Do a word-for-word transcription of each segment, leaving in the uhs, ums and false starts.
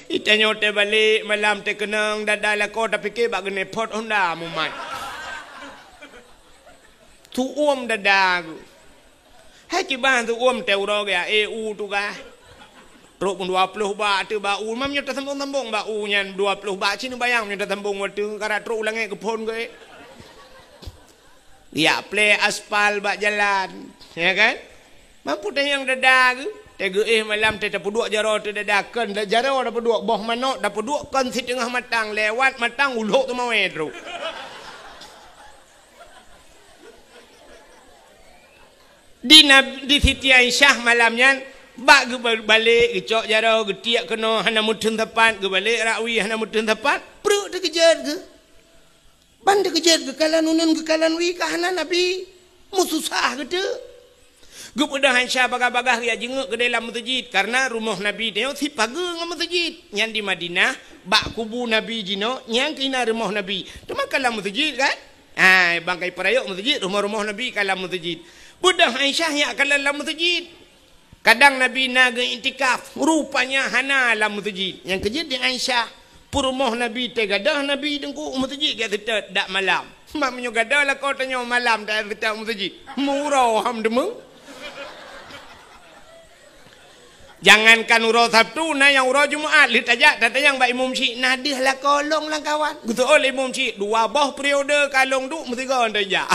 Itanyoe teubalek malam teukeunong dada lakoe tapike bak geuneuk phot honda mumat. Tuom dada geuh. Hai kiban tuom teuroe geuh, eh, u tugaih. Trok pun dua ploh bak teuh bak u, mam nyoe tasambong-sambong bak u nyan dua ploh bak, cit neubayang nyoe tasambong watèe karat trok u langèt geuphon geuh. Yak plè aspal bak jalan, ya kan? Mampu tanyong dada geuh, teugeue malam teuh tapeuduek jaroe teuh dada, kon jaroe tapeuduek, boh manok tapeuduek kon siteungoh matang, lewat matang ulok teumawé trok. Di Nab-, di Siti Aisyah malam nyan, bak geubalek, geucok jaroe, geutiek keunoe hana meuteun sapat, geubalek rakwi hana meuteun sapat, pruet teukeujot geuh. Ban teukeujot geukalon uneun geukalon wie ka hana Nabi. Meususah geuteuk. Geupeugah Aisyah bagah-bagah geujak jingeuk keudeh lam meuseujid, kareuna rumoh Nabi nyoe sipageue ngon meuseujid. Nyan di Madinah, bak kubu Nabi jinoe, nyan keuh na rumoh Nabi. Teuma ka lam meuseujid kan? Hai, bangkai peurayok meuseujid, rumoh-rumoh Nabi ka lam meuseujid. Beudôh Aisyah nyak kalon lam meuseujid. Kadang Nabi na geu-iktikaf, rupanya hana lam meuseujid. Nyang keujeuet di Aisyah, peurumoh Nabi teugadôh Nabi teungku u meuseujid geuseutôt dak malam. Mak meunyoe gadôh lakoe tanyoe malam taseutôt u meuseujid. Meuuroe ham deungoe. Jangankan uroe Sabtu, na nyang uroe Jumat, lheueh tajak tatanyong bak imum syik, na deuh lakoe lôn lam kawan. Geuseuôt lé imum syik, dua boh periode ka lôn duek meusigoe tajak.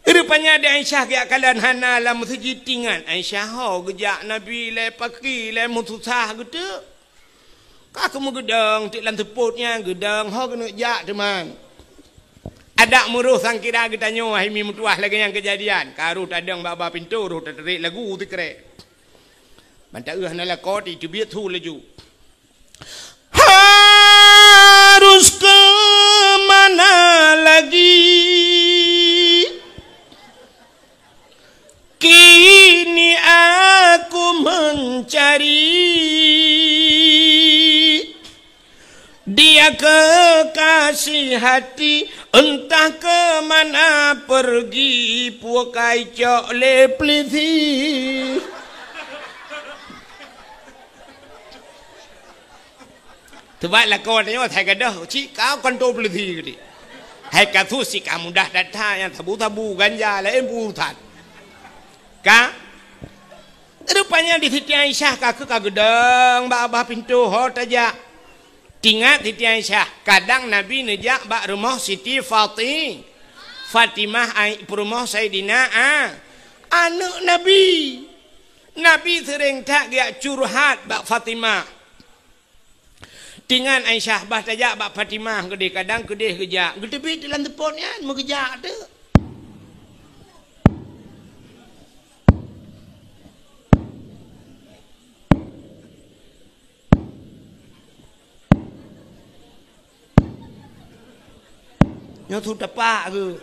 Rupanya di Aisyah geujak kalon hana lam meuseujid tingat. Aisyah ho geujak Nabi lé paki lé meususah geuteuk. Ka keumeugedong tiek lam seupôt nyan geudong ho keuneuk jak teuma. Adak meuroh sangkira geutanyoe hai mi meutuwah lagèe nyang keujadian. Ka roh tadong bak-bak pintoe roh tatrek lagu sikrek. Mantong hana lakoe teubiet su laju. Harus ke mana lagi? Kini aku mencari dia kekasih hati, entah ke mana pergi, pukai cok lé pelisi. Sebab lakoe nyoe hai gadôh cit ka kantô peulisi geuti. Hai kasus cit ka mudah that-that nyang sabu-sabu ganja laén peue that. Ka? Rupanya di Siti Aisyah ka keuh ka geudong bak babah pintoe ho tajak. Tingat Siti Aisyah, kadang Nabi neujak bak rumoh Siti Fati-, Fatimah ai-, peurumoh Saidina A-, aneuk Nabi. Nabi seuréng that geujak curhat bak Fatimah. Tingat Aisyah bah tajak bak Fatimah keudeh, kadang keudeh geujak. Geuteubiet lam seupôt nyan, meugeujak teuk. Nyoe su tapak keuh.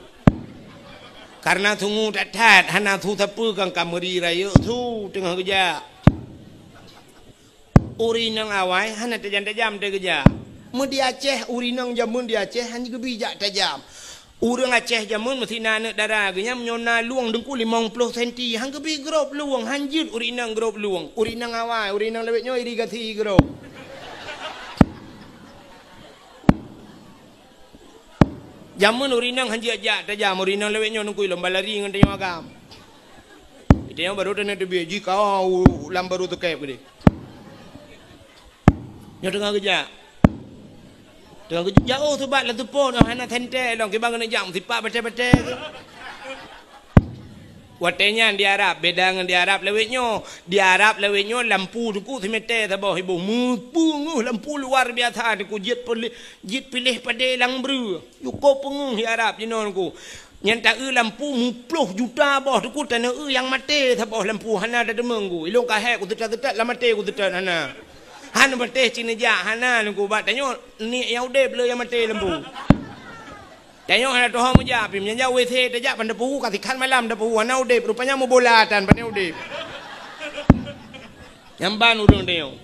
Kareuna sungue that-that, hana su sapeue kan ka meuri rayeuk su teungoh geujak. Ureueng inong awai hana tajam-tajam teugeujak. Meu di Aceh, ureueng inong jameun di Aceh hana geubi jak tajam. Ureueng Aceh jameun meusi na aneuk dara geuh nyan meunyoe na lueng deungku limong ploh senti, han geubi grob lueng, han jeuet ureueng inong grob lueng. Ureueng inong awai, ureueng inong lawét nyoe irigasi grob. Jameun ureueng inong han jeuet jak tajam, ureueng inong lawét nyoe deungku lom balari ngon tanyoe agam. Tanyoe barô taneuk teubiet jih ka lam barô teukép keudeh. Nyoe teungoh geujak. Teungoh geujak, oh, subat lam seupôt, oh, hana sentée lom, kiban keuneuk jak meusipak batée-batée. Watée nyan di Arab, beda ngon di Arab lawét nyoe. Di Arab lawét nyoe lampu teungku simete saboh iboh. Meupeungeuh lampu luar biasa teungku, jeuet pilih, jeuet piléh padé lam breueh. Cukôp peungeuh di Arab jinoe teungku. Nyan ta-eu lampu muploh juta boh teungku, taneuk eu nyang maté saboh lampu hana tateumé teungku. Ilôn kahé kuseutôt-seutôt lam maté kuseutôt hana. Hana maté cit neujak hana teungku, bak tanyoe niet nyang udeb le nyang maté lampu. Tanyoe hana tuho meujak pih meunyan jak W C tajak pan tapeuhu ka sikhan malam tapeuhu hana udeb rupanya meubola tan pan udeb. Nyang ban ureueng tanyoe.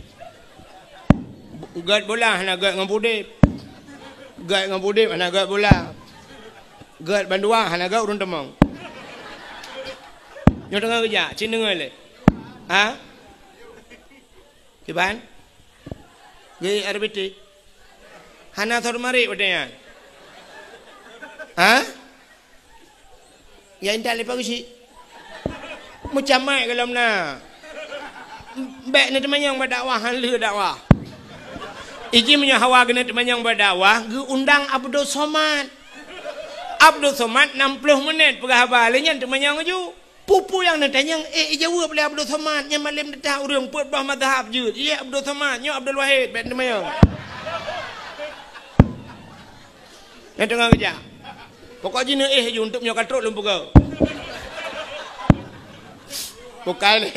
Gét bola hana gét ngon pudeb. Gét ngon pudeb hana gét bola. Gét bandua hana gét ureueng teumong. Nyoe teungoh geujak, cit deungoe lé. Ha? Kiban? Geuék R B T? Hana sot marit watée nyan? Ha? Ya intat lé Pak Geuchik. Meucamai gohlom na. Bék neuteumanyong bak dakwah, han lheueh dakwah. Iji meunyoe hawa geuneuk teumanyong bak dakwah, geuundang Abdul Somad. Abdul Somad nam ploh menit peugah haba, lé nyan teumanyong laju. Peue-peue nyang neutanyong, eh, ijaweueb lé Abdul Somad, nyan malem teutab ureuëng peuet boh mazhab jeuet. Ié Abdul Somad, nyoe Abdul Wahid, bék teumanyong. Nyang teungoh geujak. Pokok jih neuéh ju, untuk nyoe ka trok lôn peugah. Bukai lé.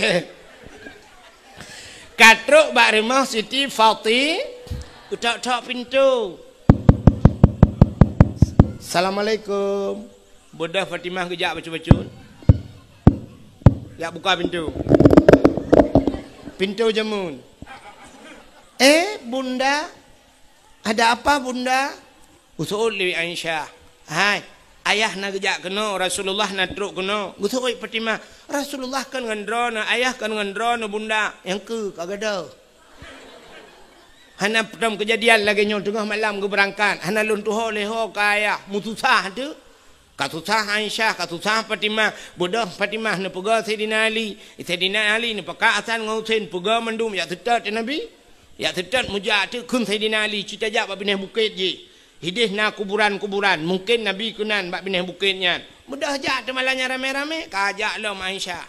Ka trok bak rumoh Siti Fati, geutok-tok pintoe. Assalamualaikum. Beudôh Fatimah geujak bacut-bacut. Jak buka pintoe. Pintoe jameun. "Eh, Bunda, ada apa, Bunda?" Geuseuôt lé Aisyah. "Hai, ayah na geujak keunoe, Rasulullah na trok keunoe." Geuseuôt Fatimah, "Rasulullah kon ngon droeneuh, ayah kon ngon droeneuh, Bunda." "Nyang keu ka gadôh." Hana peue teuma keujadian lagée nyoe, teungoh malam geubeurangkat, hana lôn tuho lé ho ka ayah, meususah teuh. Ka susah Aisyah, ka susah Fatimah, beudôh Fatimah neupeugah Saidina Ali. Saidina Ali neupakat Hasan ngon Husein, peugah mandum jak seutôt teuh Nabi. Jak seutôt meujak teuh kheun Saidina Ali, ci tajak bak binéh bukét jih. Hidéh na kuburan-kuburan, mungken Nabi keunan bak binéh bukét nyan. Beudôh jak teuh malam nyan ramé-ramé, ka jak lom Aisyah.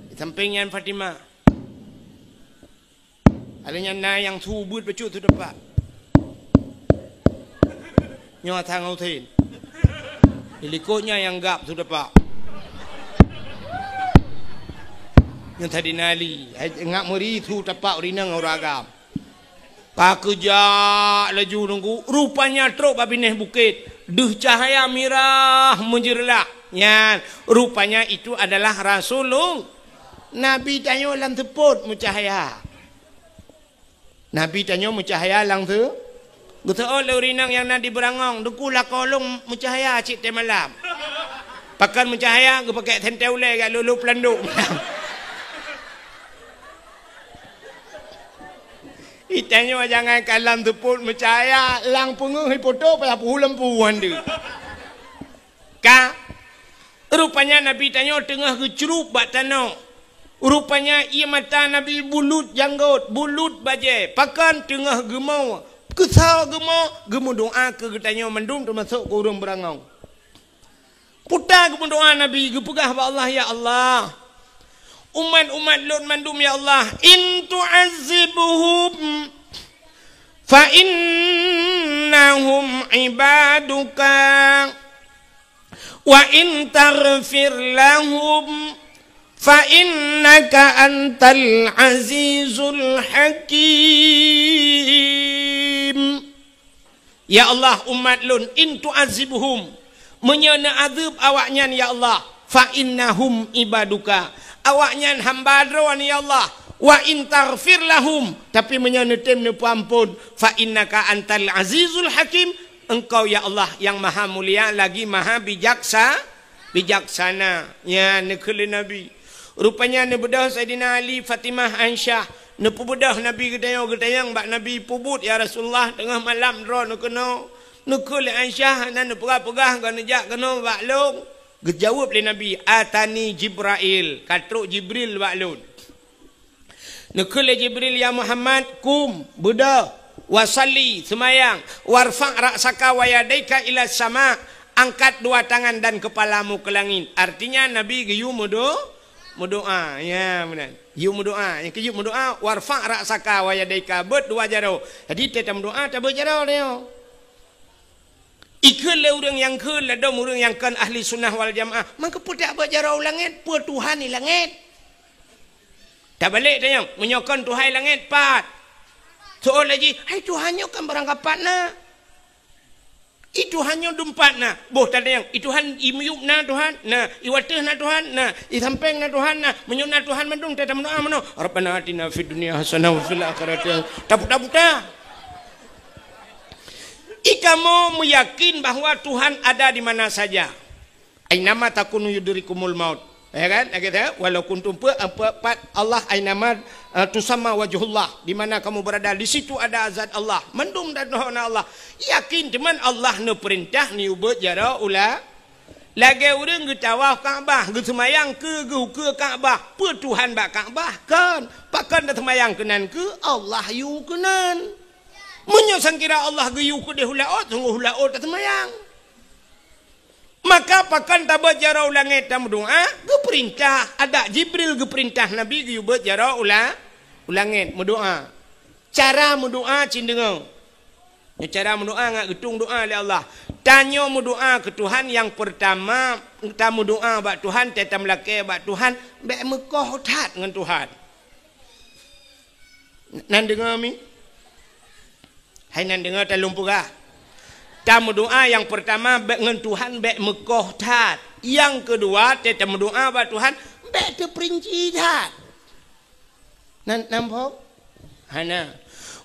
Di sampéng nyan Fatimah. Ada nyan na nyang su beuet bacut su tepak. Nyoe Hasan ngon Husein. Di likot nyan nyang gab su tepak. Nyoe Saidina Ali. Hai, ngak meuri su tepak ureueng inong ureueng agam. Ka geujak laju nunggu, rupanya trok bak binéh bukét. Deuh cahya mirah meujeureulah. Nyan, rupanya itu adalah Rasulullah. Nabi tanyoe lam seupôt meucahya. Nabi tanyoe meucahya lam seu-, geuseuôt lé ureueng inong nyang na di beurangong, "Teungku, lakoe lôn meucahya cit teuh malam." Pakon meucahya, geupakék sentée ulée jak lolo peulandok. Itanyoe jangankan lam seupôt meucahya, lam peungeuh ipoto payah peuhu lampu han deuh. Ka, rupanya Nabi tanyoe teungoh geucrueb bak tanoh. Rupanya ié mata Nabi bulut janggot, bulut bajée, pakon teungoh geumo, keusoe geumo, geumeudoá keu geutanyoe mandum teumasok keu ureueng beurangong. Peue ta geumeudoá Nabi, geupeugah bak Allah, "Ya Allah, umat-umat lôn mandum, ya Allah, in tu'azzibhum fa innahum ibaduka, wa in taghfir lahum fa innaka antal azizul hakim." Ya Allah, umat lôn, in tu'azzibhum, meunyoe neuazeueb awaknyan, ya Allah, fa innahum ibaduka, awaknyan hamba Droe, ya Allah, wa in taghfir lahum, tapi meunyoe neutem neupeuamphon, fa innaka antal azizul hakim, Engkau, ya Allah, nyang maha mulia lagi maha bijaksa-, bijaksana. Nyan neukheun lé Nabi. Rupanya neubeudôh Saidina Ali, Fatimah, Aisyah. Neupeubeudôh Nabi geutanyoe, geutanyong bak Nabi, "Peubuet, ya Rasulullah, teungoh malam droeneuh keunoe?" Neukheun lé Aisyah, hana neupeugah-peugah, "Goh neujak keunoe bak lôn?" Geujaweueb lé Nabi, "Atani Jibrail, ka trok Jibril bak lôn." Neukheun lé Jibril, "Ya Muhammad, kum, beudôh, wa shalli, seumayang, warfa' ra'saka wa yadaika ila sama, angkat dua tangan dan kepalamu ke langit." Artinya, Nabi geuyue meudo-, meudoá. Ya, meunan. Geuyue meudoá. Nyang keu geuyue meudoá, "Warfa' ra'saka wa yadaika," beuet dua jaroe. Jadi, teuh tameudoá, tabeuet jaroe nyoe. Ikheun lé ureueng nyang kheun ladôm ureueng nyang kon ahli sunnah wal jamaah, "Mangkeupeu tabeuet jaroe u langét, peue Tuhan di langét?" Tabalek tanyong, meunyoe kon Tuhan di langét, pat? Soe laju, "Hai, Tuhan nyoe kan barangkapat na. I Tuhan nyoe dumpat na." Boh tatanyong, "I Tuhan i miyueb na Tuhan?" Na. "I wateueh na Tuhan?" Na. "I sampéng na Tuhan?" Na. "Meunyoe na Tuhan mandum, teuh tameudoá meunoe, 'Rabbana atina fid dunya hasanah wa fil akhirati hasanah.'" Taputa-puta. Ikamoe meuyakin bahwa Tuhan ada di mana saja. "Ainama takunu yudrikumul maut." Ya kan? Lagèe tu, "Walau kuntum," pe-, pe-, pat Allah, "ainama, eh, tusamma wajhullah," di mana kamu berada, di situ ada zat Allah. Mandum dan Allah. Yakin teuma Allah neupeurintah neuyue beuet jaroe u la-, lagèe ureueng geutawaf Ka'bah, geuseumayang keu, geukeue Ka'bah. Peue Tuhan bak Ka'bah? Kon. Pakon taseumayang keunan keu? Allah yue keunan. Meunyoe sangkira Allah geuyue keudeh u laôt, sunggoh u laôt taseumayang. Maka pakon tabeuet jaroe u langét tameudoá? Geupeurintah, adak Jibril geupeurintah Nabi geuyue beuet jaroe u la-, u langét meudoá. Cara meudoá cit deungoe. Nyoe cara meudoá ngat geutueng doá lé Allah. Tanyoe meudoá keu Tuhan, nyang peurtama tameudoá bak Tuhan, tameulakèe bak Tuhan, bèk meukoh that ngon Tuhan. Nan deungoe mi? Hai nan deungoe, talôn peugah. Tameudoá nyang peurtama bèk ngon Tuhan bèk meukoh that. Nyang keudua, tameudoá bak Tuhan bèk teupeurinci that. Nan, nan phom? Hana.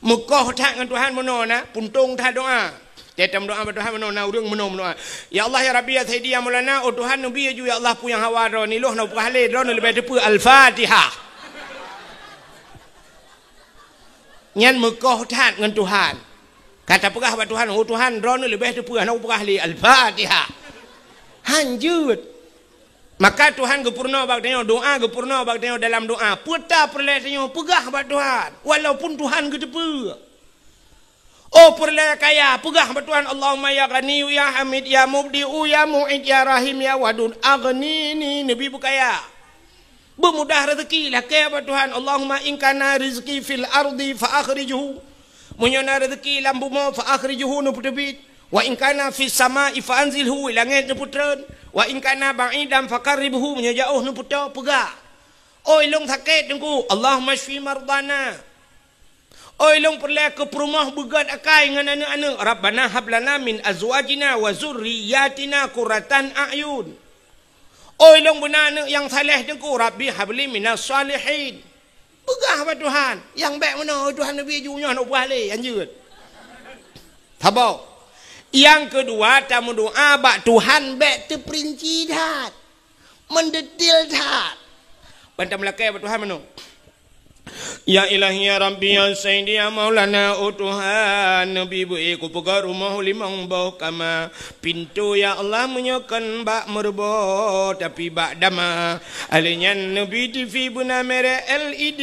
Meukoh that ngon Tuhan meunoe na, puntông that doá. Tameudoá bak Tuhan meunoe na, ureueng meunoe meudoá. "Ya Allah, ya Rabbi, ya Sayyidi, ya Maulana, oh Tuhan, neubi laju, ya Allah, peue nyang hawa droe, nyoe lôn hana peugah lé, droeneuh leubeh teupeu Al-Fatihah." Nyan meukoh that ngon Tuhan. Ka tapeugah bak Tuhan, "Oh Tuhan, droeneuh leubeh teupeu, hana kupeugah lé Al-Fatihah." Hanjeuet. Maka Tuhan geupeurunoe bak tanyoe, doá geupeurunoe bak tanyoe dalam doá. Peue ta peureulèe tanyoe peugah bak Tuhan, walaupun Tuhan geuteupeue. Oh peureulèe kaya, peugah bak Tuhan, "Allahumma ya Ghaniyyu ya Hamid ya Mubdi'u ya Mu'id ya Rahim ya Wadud, aghnini," neubi beukaya. Beumudah rezeki, lakèe bak Tuhan, "Allahumma in kana rizqi fil ardi fa akhrijhu." Meunyoe na rezeki lam bumoe, fa akhrijhu, neupeuteubiet. "Wa in kana fis sama'i fa anzilhu," langét neupeutreun. "Wa in kana ba'idan fa qarribhu," meunyoe jaoh neupeutoe, peugah. Oi lôn sakét Teungku, "Allahumma syfi mardana." Oi lôn peureulèe keu peurumoh beugöt akai ngon aneuk-aneuk, "Rabbana hab lana min azwajina wa dzurriyyatina qurratan a'yun." Oi lôn beuna aneuk nyang saleh Teungku, "Rabbi habli minas shalihin." Peugah bak Tuhan, nyang bèk meunoe, "Tuhan neubi ju nyoe, hana peugah lé, hanjeuet." Saboh. Nyang keudua, tameudoá bak Tuhan bèk teupeurinci that. Meudetil that. Ban tameulakèe bak Tuhan meunoe. Ya Ilahi, ya Rabbi, ya Sayyidi, ya Maulana, oh Tuhan, neubi beu-ék kupeugöt rumoh limong boh kama. Pintoe, ya Allah, meunyoe kon bak meureubo, tapi bak dama. Alèh nyan neubi TV beuna merek L E D,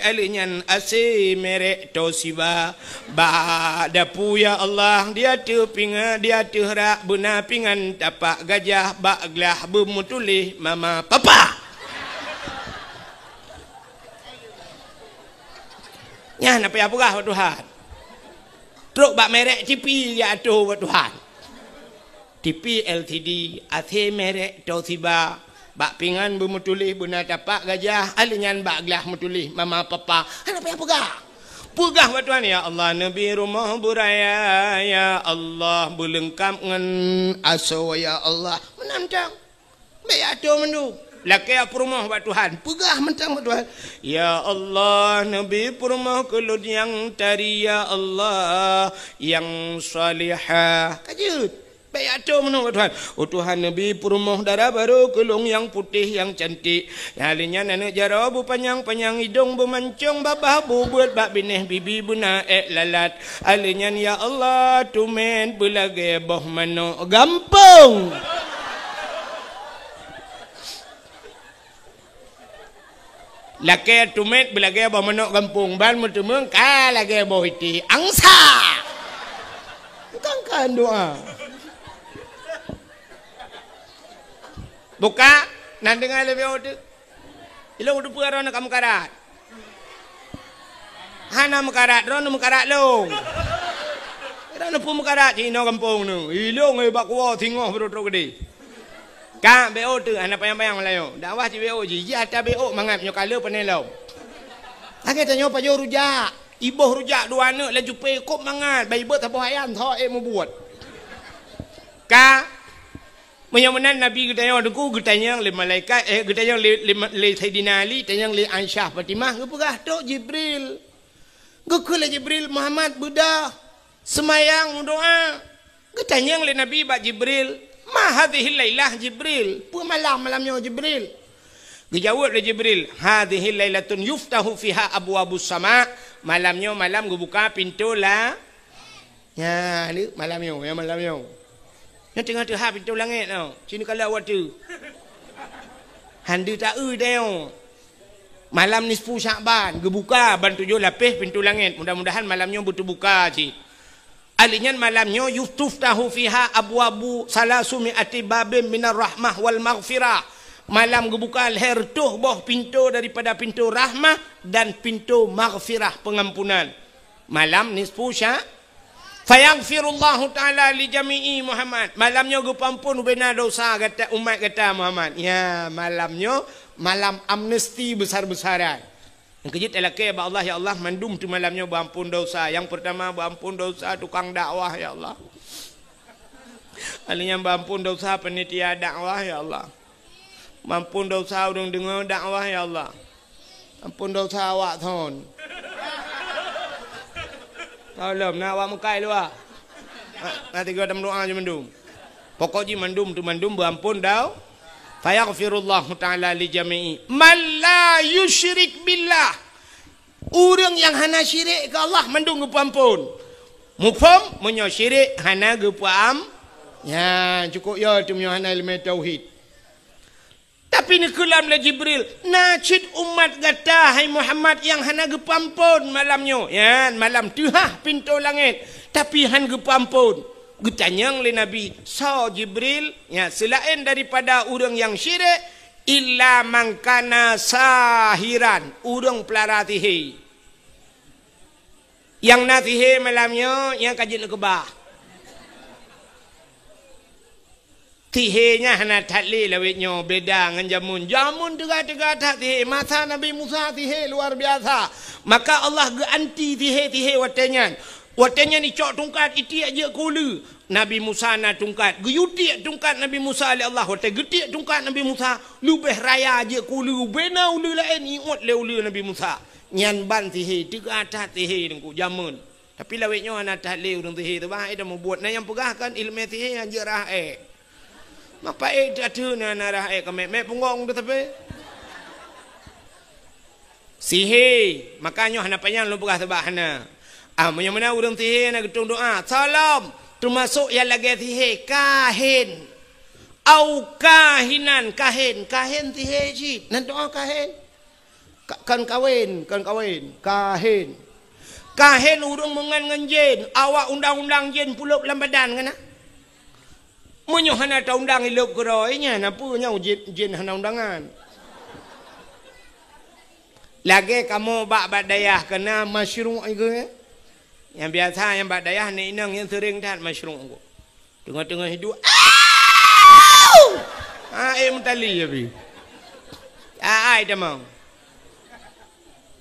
alèh nyan A C merek Toshiba. Bak dapu, ya Allah, di ateueh pinga-, di ateueh rak beuna pingan tapak gajah, bak glah beumeutuléh mama papa. Nyan na payah peugah bak Tuhan. Trok bak merek TV ya ateueh bak Tuhan. TV L C D, A C merek Toshiba, bak pingan beumeutuléh beuna tapak gajah, alèh nyan bak glah meutuléh mama papa. Hana payah peugah. Peugah bak Tuhan, "Ya Allah, neubi rumoh beuraya, ya Allah, beuleungkap ngon asoe, ya Allah." Meunan mantong. Bèk ateueh mandum. Lakèe peurumoh bak Tuhan. Peugah mantong bak Tuhan, "Ya Allah, neubi peurumoh keu lôn nyang tari, ya Allah, nyang salihah." Ka jeuet. Bèk ateueh meunoe bak Tuhan. Oh Tuhan, neubi peurumoh dara barô keu lôn nyang putéh, nyang cantik. Nyang lheueh nyan aneuk jaroe beupanyang-panyang, idông beumancông, babah beubeuet, bak binéh bibi beuna èk lalat. Alheuh nyan, ya Allah, teumèt beulagèe boh manok gampông. Lakèe teumèt beulagèe boh manok gampông, ban meuteumeung ka lagèe boh iték angsa. Bukan kan doa. Buka, nan deungö leubeh ôh teuk. Ilông teupeue droeneuh ka meukarat. Hana meukarat, droeneuh meukarat lông. Droeneuh peue meukarat cit inoe gampông neuh. Ilông, eh, bak kuwoe singoh beudôh trok keudéh. Ka, bèk ôh teuk, hana panyang-panyang meulayeue. Dakwah cit bèk ôh jih, jih ata bèk ôh mangat nyoe ka le pané lom. Lagèe tanyoe pajoh rujak. Iboh rujak dua aneuk laju pé kôb mangat, ban ibeuet saboh ayam, tho ék mubuet. Ka, meunyoe meunan Nabi geutanyong teungku, geutanyong lé malaikat, eh, geutanyong lé, lé, lé Saidina Ali, tanyong lé Aisyah Fatimah, geupeugah, "Trok Jibril." Geukheun lé Jibril, "Muhammad, beudôh, seumayang, meudoa." Geutanyong lé Nabi bak Jibril, "Ma hadhihil lailah Jibril?" Peue malam, malam nyoe Jibril? Geujaweueb lé Jibril, "Hadhihi lailatun yuftahu fiha abwabus sama." Malam nyoe malam geubuka pintoe la-, nya, ni malam nyoe, ya malam nyoe. Nyoe teungoh teuhah pintoe langét nyoe. Sinoe kalau waktu. Hana teu-eu deh nyoe. Malam nisfu Sya'ban geubuka ban tujoh lapéh pintoe langét. Mudah-mudahan malam nyoe beuteubuka cit. Ahli nyan malam nyoe, "Yutuftahu fiha abwabu salasumi ati babim minar rahmah wal maghfirah." Malam geubuka lhèe reutôh boh pintoe daripada pintoe rahmah dan pintoe maghfirah, pengampunan. Malam nisfu sya-, fayaghfirullahu ta'ala li jami'i Muhammad. Malam nyoe geupeuampôn ubena dosa gata, umat gata Muhammad. Ya, malam nyoe malam amnesti besar-besaran. Nyang keujeuet talakée bak Allah, "Ya Allah, mandum teuh malam nyoe beuampôn dosa. Nyang peurtama beuampôn dosa tukang dakwah, ya Allah. Ahli nyan beuampôn dosa panitia dakwah, ya Allah. Beuampôn dosa ureuëng deungoe dakwah, ya Allah. Ampôn dosa awak thon." Tolom, na awak mukai luwa. Na, na tiga tam doa je mandum. Pokok jih mandum tu mandum beuampôn dau. Fayaghfirullahu ta'ala li jami'i man la yusyrik billah. Ureuëng nyang hana syirik keu Allah mandum geupeuampôn. Muphom, meunyoe syirik hana geupeuam-, nya, cukup yo tu meunyoe hana ileumé tauhid. Tapi neukeulam lé Jibril, "Na cit umat gata, hai Muhammad, nyang hana geupeuampôn malam nyoe." Nyan, malam teuhah pintoe langét, tapi han geupeuampôn. Geutanyong lé Nabi, "Soe Jibril?" Nya, seulaén daripada ureuëng nyang syirik, "Illa man kana sahiran," ureuëng peulara sihé. Nyang na sihé malam nyoe, nyang ka jeuet neukeubah. Sihé nyan hana that lé lawét nyoe, beda ngon jameun. Jameun teuga-teuga that sihé. Masa Nabi Musa sihé luar biasa. Maka Allah geuanti sihé-sihé watée nyan. Watée nyan icok tungkat, itiek jeuet keu uleue. Nabi Musa na tungkat. Geuyue tiek tungkat Nabi Musa lé Allah. Watée geutiek tungkat Nabi Musa, leubeh raya jeuet keu uleue. Ubena uleue laén iôt lé uleue Nabi Musa. Nyan ban sihé, teuga that sihé teungku jameun. Tapi lawét nyoe hana that lé ureuëng sihé teuh, bah, eh, dah mubuet. Na nyang peugah kan ileumé sihé hanjeuet rhah ék. Mapa ék that teuh na, na rhah ék ka mét-mét punggong teuh tapi. Sihé, maka nyoe hana panyang lôn peugah sabab hana. Ah, meunyoe meunan ureuëng sihé na geutueng doa, salom, teumasok nyang lagée sihé, kahin. Au kahinan, kahin, kahin sihé cit. Nan doa kahin. Ka-, kon kawen, kon kawen, kahen. Kahen ureuëng meungon ngon jén, awak undang-undang jén pulop lam badan kana. Meunyoe hana taundang ilop keudroe nyan, na peue nyoe jén, jén hana undangan. Lagée kamoe bak, bak dayah kana masyruq iku, eh. Nyang biasa nyang bak dayah nyan inong nyang seuring that masyruq iku. Teungoh-teungoh hidup, "Au!" Ah, eh, meutali ya, bi. Ah, ai tamong.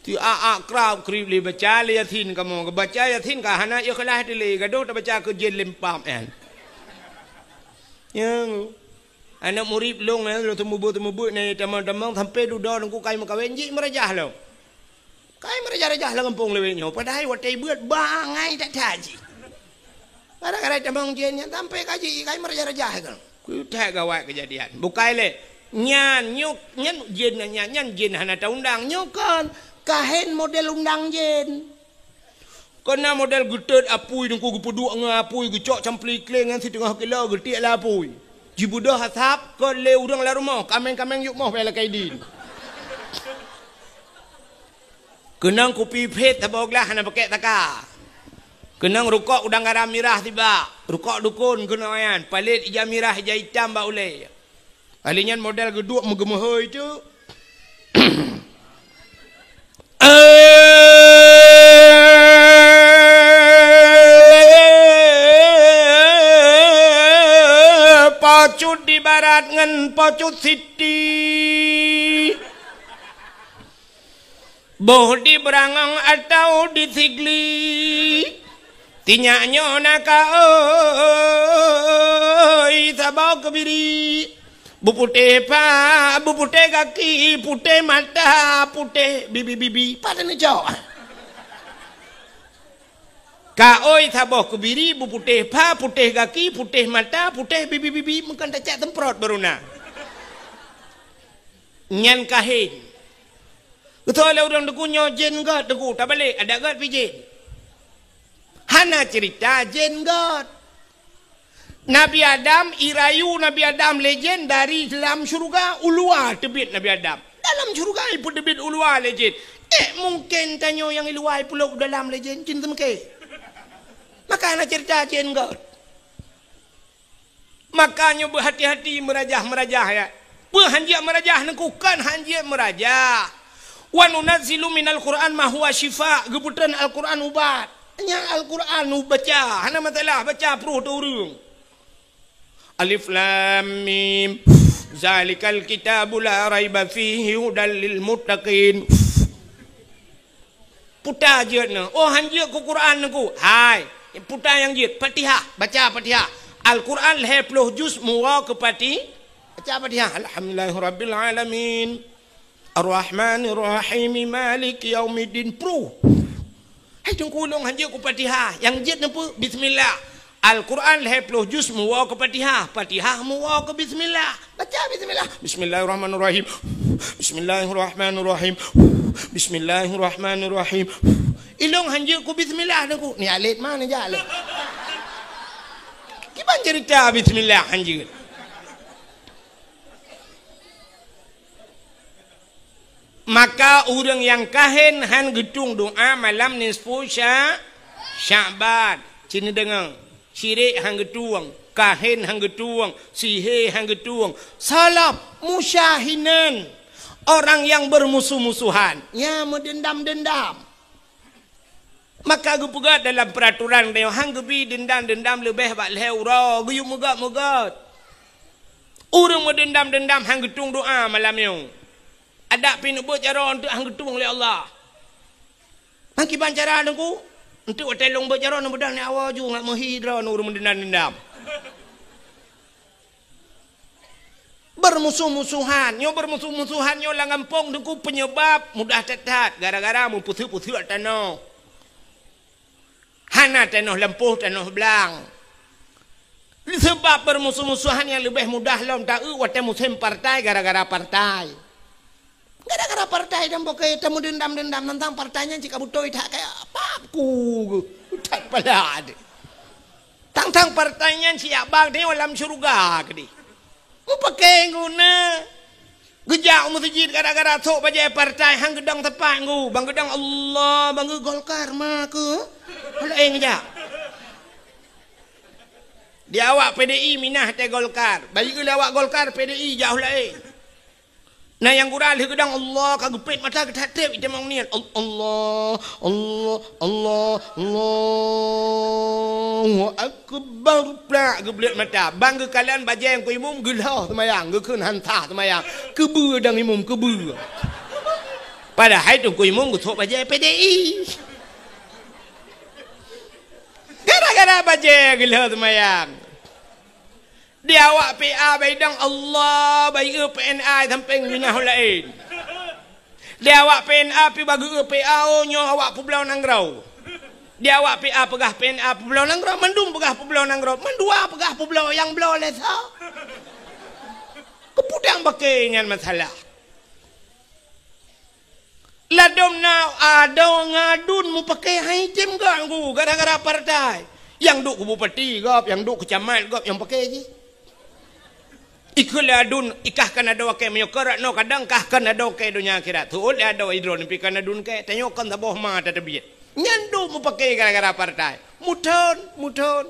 Ti a, a, krab krib lé baca lé Yasin kamoe. Baca Yasin ka hana ikhlas teuh lé, gadoh tabaca keu jén lempam, eh. Ya. Aneuk murit lôn, eh, lôn teumubeuet-teumubeuet nyan tamong-tamong sampai dudoe teungku kai meukawen jih meurajah lom. Kai meurajah-rajah lam gampông lawét nyoe, padahai watée beuet bangai that-that jih. Gara-gara tamong jén nyan sampai ka jih kai meurajah-rajah kan. Keu that gawat keujadian. Bukai lé. Nyan nyoe, nyan jén nyan, nyan jén hana taundang. Nyoe kon kahen model undang jén. Kon na model geutot apui teungku geupeuduek ngon apui geucok campli kléng nyan siteungoh kilo geutiek lé apui. Jibeudôh asap kon lé ureuëng lam rumoh, kaméng-kaméng yup moh bak lakée idin. Keunong kupi phét saboh glah hana pakèk taka. Keunong rukok udang garam mirah sibak. Rukok dukon keunoe nyan, palét ija mirah ija itam bak ulée. Ahli nyan model geuduek meugeumeuhôi teuk. Pocut di barat ngon pocut siti. Boh di Beurangong atawa di Sigli, tinyak nyoe na ka oi saboh keubiri. Beuputéh pa, beuputéh gaki, putéh mata, putéh bibi-bibi. Pada neujok. Ka oi saboh keubiri, beuputéh pa, putéh gaki, putéh mata, putéh bibi-bibi. Meukan tacak semprot baru na. Nyan kahin. Beutôi lé ureuëng Teungku nyoe jén göt Teungku, tabalek adak göt pih jén. Hana cerita jén göt. Nabi Adam, irayu Nabi Adam lé jén dari dalam syurga, u luwa teubiet Nabi Adam. Dalam syurga ipeuteubiet u luwa lé jén. Eh, mungken tanyoe nyang i luwa ipulop u dalam lé jén, cit teumeuke. Maka hana cerita jén göt. Maka nyoe beuhati-hati meurajah-meurajah, ya. Peue hanjeuet meurajah Teungku, kon hanjeuet meurajah. "Wa nunazzilu minal Qur'an ma huwa syifa," geupeutreun Al-Qur'an ubat. Nyan Al-Qur'an ubat baca, hana masalah, baca pruh teu ureuëng. Alif Lam Mim. Zalikal kitabu la raiba fihi hudal lil muttaqin. Puta jeuet nyoe. Oh, hanjeuet keu Quran Teungku. Hai, puta nyang jeuet. Fatihah, baca Fatihah. Al-Quran lhée ploh juz muwoe keu Fati-, baca Fatihah. Alhamdulillahirabbil alamin. Arrahmanirrahim. Maliki yaumiddin. Pruh. Hai Teungku, lôn hanjeuet keu Fatihah. Nyang jeuet neupeu bismillah. Al-Quran lhée ploh juz muwoe keu Fatihah, Fatihah muwoe keu bismillah. Baca bismillah. Bismillahirrahmanirrahim. Bismillahirrahmanirrahim. Bismillahirrahmanirrahim. Ilong hanjeuet keu bismillah Teungku. Ni alet mana jak lé? Kiban cerita bismillah hanjeuet. Maka ureuëng nyang kahen han geutueng doa malam nisfu Sya-, Sya'ban. Cit neudeungoe, syirik han geutueng, kahen han geutueng, sihé han geutueng. Salaf musyahinan, orang yang bermusuh-musuhan, nya meudendam-dendam. Maka geupeugah dalam peuraturan tanyoe, han geubi dendam-dendam leubeh bak lhée uroe, geuyue meugét-meugét. Ureuëng meudendam-dendam han geutueng doa malam nyoe. Adak pih neubeuet jaroe eunteuk han geutueng lé Allah. Meukiban cara Teungku, eunteuk watée lôn beuet jaroe neubeudôh ni awai ju ngat meuhi droe ureuëng meudendam-dendam. Beurmusoh-musohan. Nyoe beurmusoh-musohan nyoe lam gampông Teungku peunyeubab mudah that-that gara-gara meupeuseuek-peuseuek tanoh. Hana tanoh lampôh, tanoh blang. Seubab beurmusoh-musohan nyang leubeh mudah lom taeu watée musém partai gara-gara partai. Gara-gara partai dan boke tameudendam-dendam tantang partai nyan cit ka beutôi that kaya pap ku that pala deh. Tang-tang partai nyan siyak bang tanyoe lam syeuruga keudeh. Mupakée guna. Geujak u meuseujid gara-gara sok bajée partai han geudong teupah ngu. Bang geudong Allah, bang geu Golkar ma keu. Laén geujak. Di awak P D I minah tée Golkar. Bayeue lé awak Golkar P D I jauh laén. Na nyang gura lheueh geudong Allah ka geupét mata geutat-tép itamong niet. Al-, Allah, Allah, Allah, Allahu Akbar. Plak geublet mata. Bang geukalon bajée Teungku Imum geulhah seumayang, geukheun han sah seumayang. Keubeue dang Imum, keubeue. Padahai Teungku Imum geusok bajée P D I. Gara-gara bajée geulhah seumayang. Di awak P A baidong Allah, bayeue P N A sampéng minah laén. Di awak P N A pi bageue P A, oh, nyoe awak peubloe nanggroe. Di awak P A peugah P N A peubloe nanggroe, mandum peugah peubloe nanggroe, mandua peugah peubloe nyang bloe lé sa. Keuputang bakée nyan masalah. Ladom na adoe ngadun mupakée hai tem gak ngu gara-gara partai. Nyang duek keu bupati gob, nyang duek keu camat gob nyang pakée jih. Ikeu lé adun ikah kan adoe akée meunyoe keu rat noe kadang kah kan adoe akée donya akhirat. Tuot lé adoe idroe nipi kan adun kée tanyoe kon saboh ma tateubiet. Nyan duek mupakée gara-gara partai. Muthon, muthon.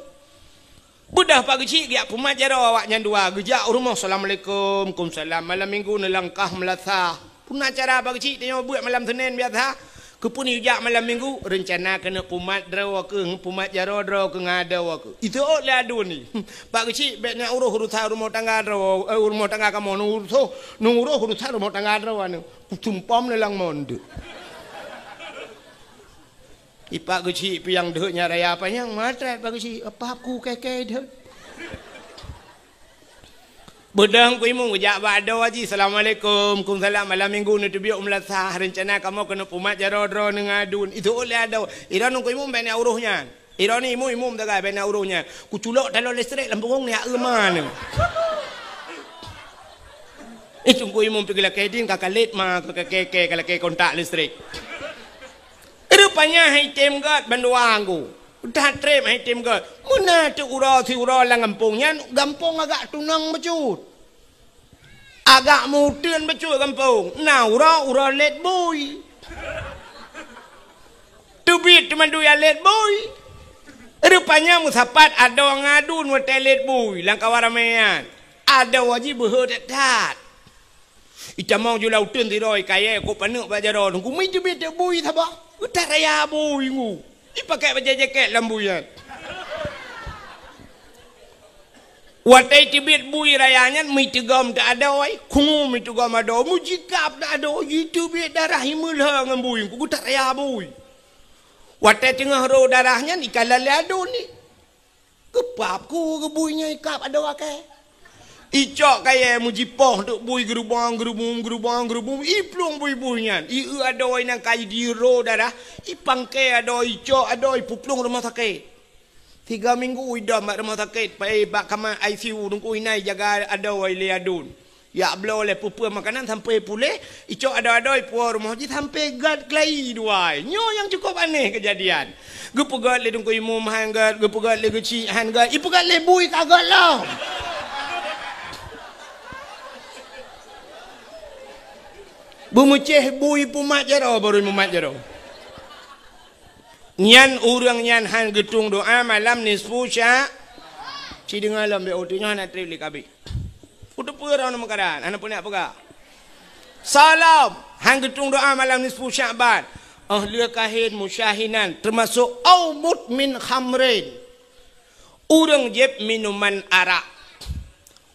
Beudôh Pak Geuchik geujak pumat jaroe awaknyan dua, geujak u rumoh, "Assalamualaikum." "Kumsalam." Malam minggu neulangkah meulasah. Puna cara Pak Geuchik tanyoe beuet malam Senin biasa. Keupeue neujak malam minggu? Reuncana keuneuk pumat droe keuh, pumat jaroe droe keuh ngon adoe keuh. Ituôt lé adun ni. "Pak Geuchik, bék neujak uroh urusan rumoh tangga droe, eh, rumoh tangga kamoe, neuuroh, neuuroh urusan rumoh tangga droe aneuk." Kutumpom neulang mondek. Ipak Geuchik piang deuek nyan raya panyang, matrat Pak Geuchik, apah ku kée-kée deuek. Beudôh Teungku Imum geujak bak adoe jih, "Assalamualaikum." "Kumsalam." "Malam minggu neuteubiet u meulasah, reuncana kamoe keuneuk pumat jaroe droe neungadun." Ituôt lé adoe. Idroe Teungku Imum bék neujak uroh nyan. Idroe ni Imum, Imum tagai bék neujak uroh nyan. Kuculok taloe listrik lam punggong neujak eu ma neu. Eh, Teungku Imum pih geulakée ding ka kalét ma, ka kakée-kée, ka lakée kontak listrik. Rupanya hai tem gét bandua ngku. Udah treb hai tem gét. Meunan teuk uroe siuroe lam gampông nyan, gampông agak tunong bacut. Agak meuteun bacut gampông. Na uroe, uroe lét bui. Teubiet teuma dua lét bui. Rupanya meusapat adoe ngon aduen watée lét bui lam kawan ramé nyan. Adoe jih beuhe that-that. Itamong ju lam uteuen sidroe kayée kok paneuk bak jaroe Teungku, mi teubiet teuk bui saboh. Geutaraya bui ngku. Ipakai bajée jakét lam bui nyan. Watée teubiet bui raya nyan, mi teugom teuk adoe, khungu mi teugom adoe, mujikab teuk adoe, jiteubiet darah imeulhö ngon bui, ngku geutaraya bui. Watée teungoh ro darah nyan, ikala lé aduen ni. Geupap ku geu bui nyan ikab adoe akée. Icok kayée mujipoh teuk bui geurubong, geurubum, geurubong, geurubum, iplueng bui-bui nyan. Ieu adoe nyang ka jiro darah, ipangke adoe, icok adoe, ipeuplueng rumoh sakét. Tiga minggu idam bak rumoh sakét, pai bak kama I C U Teungku, inan ijaga adoe lé aduen. Jak bloe lé peue-peue makanan sampai puléh, icok adoe-adoe ipuwoe rumoh jih sampai gét keulayi dua. Nyoe nyang cukup aneh keujadian. Geupeugét lé Teungku Imum han gét, geupeugét lé geuchik han gét, ipeugét lé bui ka gét lom. Beumeucéh bui pumat jaroe baru mumat jaroe. Nyan ureuëng nyan han geutueng doá malam nisfu Sya-, ci deungoe lom, bék uteuk nyoe hana treb lé kabeh. Uteupeue droeneuh meukaran, hana peue nak peugah. Salam, han geutueng doá malam nisfu Sya'ban. Oh lé kahén musyahinan, teumasok au mudmin khamrin. Ureuëng jieb minuman arak.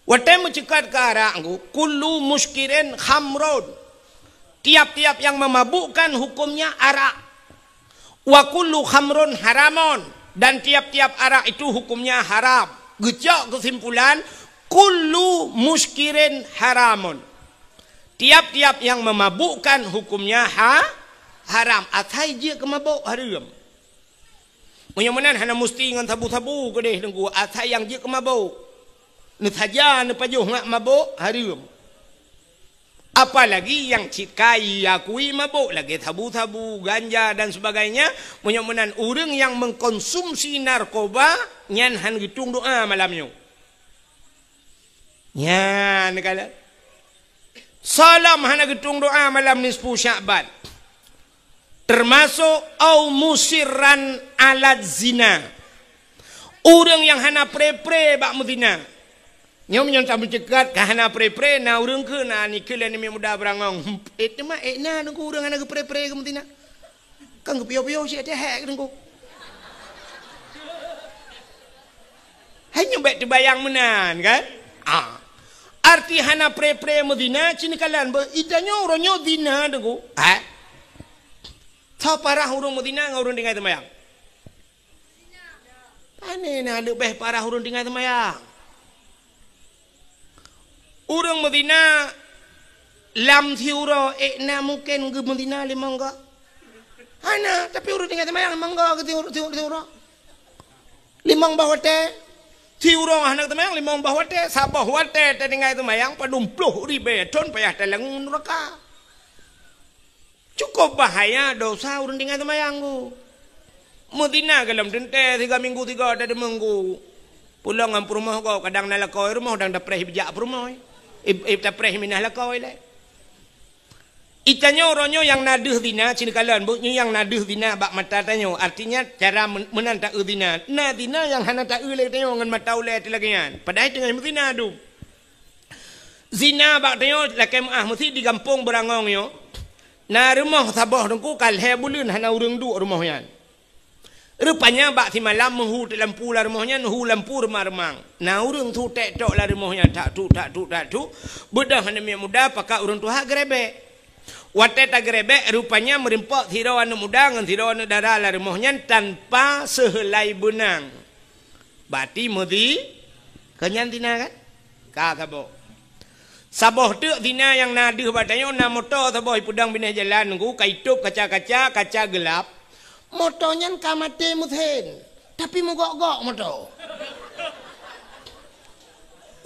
Watée meuceukat keu arak ngku, kullu muskirin khamrun. Tiap-tiap yang memabukkan hukumnya arak. Wa kullu khamrun haramun, dan tiap-tiap arak itu hukumnya haram. Geucok keusimpulan, kullu muskirin haramun. Tiap-tiap yang memabukkan hukumnya ha-, haram. Asai jeuet keu mabök hareuem. Meunyoe meunan hana musti ngon sabu-sabu keudeh Teungku, asai nyang jeuet keu mabök. Neusaja neupajoh ngat mabök hareuem. Apalagi nyang cit ka iakui mabök lagée sabu-sabu, ganja dan sebagainya, meunyoe meunan ureuëng nyang mengkonsumsi narkoba nyan han geutueng doá malam nyoe. Nyan kala. Salam hana geutueng doá malam nisfu Sya'ban. Teumasok au musirran ala zina. Ureuëng nyang hana pre-pre bak meuzina. Nyoe meunyoe tameuceukat ka hana pre-pre, na ureuëng keu na nikeue lé aneuk muda beurangong. Eh, teuma eh na Teungku ureuëng hana geupre-pre keu meuzina. Kan geupiôh-piôh cit teuhek Teungku. Hai nyoe bék teubayang meunan kan? Ah. Arti hana pre-pre meuzina cit neukalon beuh, itanyoe uroe nyoe zina Teungku. Ha? Soe parah ureuëng meuzina ngon ureuëng tinggai seumayang? Pane na leubeh parah ureuëng tinggai seumayang. Ureuëng meuzina lam siuroe, eh, na mungken geumeuzina limong goe? Hana, tapi ureuëng tinggai seumayang limong goe geusiuroe, siuroe, siuroe. Limong boh watée. Siuroe hana seumayang limong boh watée, saboh watée tatinggai seumayang padum ploh ribée thon payah talangue nuraka. Cukup bahaya dosa ureuëng tinggai seumayang ngku. Meuzina gohlom teuntée siga minggu siga teudeungoe ngku. Pulang ngon peurumoh gob kadang na lakoe rumoh dang tapreh bijak peurumoh. Ib-, ib tapreh minah lakoe lé. Itanyoe uroe nyoe nyang na deuh zina, cit neukalon beuh nyoe nyang na deuh zina bak mata tanyoe. Artinya cara men-, meunan taeu zina. Na zina nyang hana taeu lé tanyoe ngon mata ulée teuh lagée nyan. Padahai teungoh meuzina dum. Zina bak tanyoe lakée meuáh meusi di gampông Beurangong nyoe. Na rumoh saboh Teungku ka lhée buleuen hana ureuëng duek rumoh nyan. Rupanya bak simalam meuhu teuk lampu lam rumoh nyan, hu lampu reumang-reumang. Na ureuëng su tek tok lam rumoh nyan, tak tuk, tak tuk, tak tuk. Beudôh aneuk miet muda pakat ureuëng tuha geurebek. Watée tageurebek, rupanya meurimpok sidroe aneuk muda ngon sidroe aneuk dara lam rumoh nyan tanpa seuheulai beunang. Bati meuzi, keu nyan zina kan? Ka saboh. Saboh teuk zina nyang na deuh bak tanyoe na moto saboh ipeudong binéh jalan Teungku, ka itôb kaca-kaca, kaca geulap. Moto nyan ka maté meusen, tapi meugok-gok moto.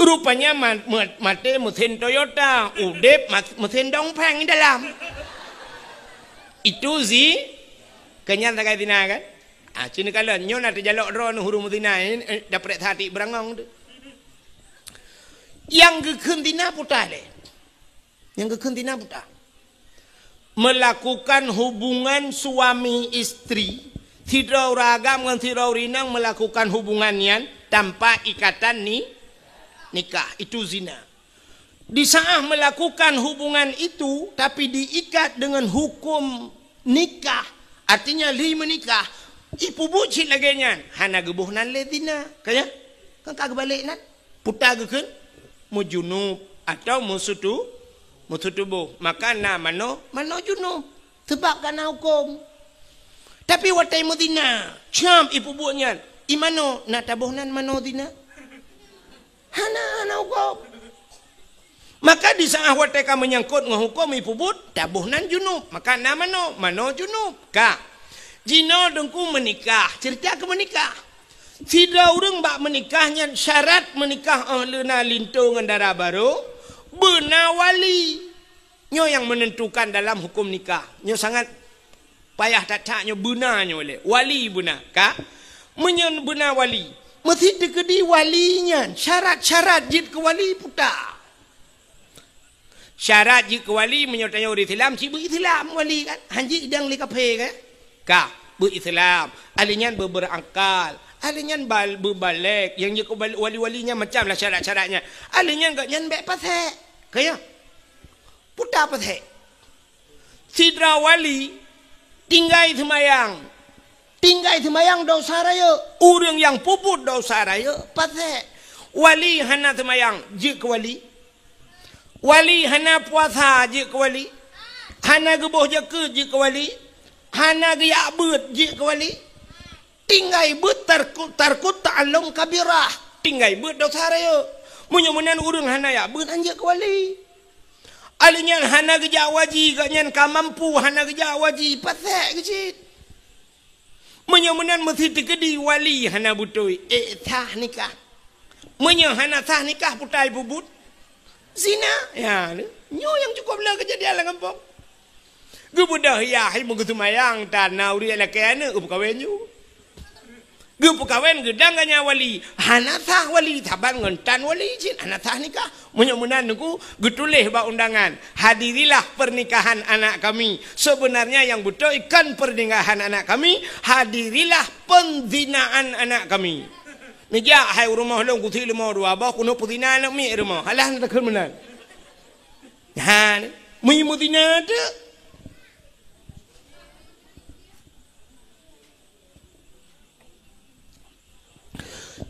Rupanya ma-, ma-, maté mesin Toyota, udép ma-, mesin Dongfeng di dalam. Itu zi-, keunyan sagai zina kan? Ah, cina kalon, nyoe na teujalok droe neuh ureueng meuzina, eh, eh, daprek satik beurangong tu. Nyang geukheun zina puta lé. Nyang geukheun zina puta. Melakukan hubungan suami istri, sidroe ureueng agam ngon sidroe ureueng inong melakukan hubungan nyan tanpa ikatan ni-, nikah, itu zina. Di saat melakukan hubungan itu, tapi diikat dengan hukum nikah, artinya lheuh meunikah, ipeubuet cit lagée nyan, hana geuboh nan lé zina. Ka nyan? Kan ka geubalek nan? Puta geukheun meujunub atau meusutu-, meusutuboh. Maka na manoe, manoe junub. Sabab ka na huköm. Tapi watée meuzina, cam ipeubuet nyan, i manoe na taboh nan manoe zina? Hana, hana huköm. Maka di saat watée ka meunyangkot ngon huköm ipeubuet, taboh nan junub. Maka na manoe, manoe junub. Ka. Jinoe teungku meunikah, cerita keu meunikah. Sidroe ureueng bak meunikah nyan syarat meunikah óh lheueh na linto ngon dara barô, beuna wali. Nyoe nyang menentukan dalam huköm nikah. Nyoe sangat payah that-that nyoe beuna nyoe lé. Wali beuna, ka? Meunyoe beuna wali, meusti teukeudi wali nyan syarat-syarat jeuet keu wali puta. Syarat jeuet keu wali meunyoe tanyoe ureueng Islam, cit beu Islam wali kan? Hanjeuet idang lé kafé kan? Ka, beu Islam. Ahli nyan beu berakal. Ahli nyan bal-, beu balek. Nyang jeuet keu bal-, wali-wali nyan macam lah syarat-syarat nyan. Ahli nyan gobnyan bék pasék. Ka ya? Puta pasék. Sidroe wali tinggai seumayang. Tinggai seumayang dosa rayeuk. Ureueng nyang peubuet dosa rayeuk pasék. Wali hana seumayang, jeuet keu wali. Wali hana puasa, jeuet keu wali. Hana geuboh jakeuet, jeuet keu wali. Hana geujak beuet, jeuet keu wali. Tinggai beuet tarku-, tarkut ta'allum kabirah. Tinggai beuet dosa rayeuk. Meunyoe meunan ureueng hana jak beuet, han jeuet keu wali. Ahli nyan hana geujak waji, gobnyan ka mampu hana geujak waji, pasék keuh cit. Meunyoe meunan meusti teukeudi wali hana beutôi, ék sah nikah. Meunyoe hana sah nikah, puta ipeubuet zina. Ya, nyoe nyang cukup le keujadian lam gampông. Geubeudôh yah, hai meugeuseumayang, tan na ureueng lakée aneuk geupeukawen ju. Geupeukawen geudang ganya wali, hana sah wali, saban ngon tan wali cit, hana sah nikah. Meunyoe meunan teungku, geutuléh bak undangan, "Hadirilah pernikahan anak kami." Sebenarnya yang beutôi kon pernikahan anak kami, "Hadirilah penzinaan anak kami." Neujak hai u rumoh lôn, kusi leumo dua boh, keuneuk peuzina aneuk miet rumoh. Alah, na takheun meunan. Ha, meunyoe meuzina teuk.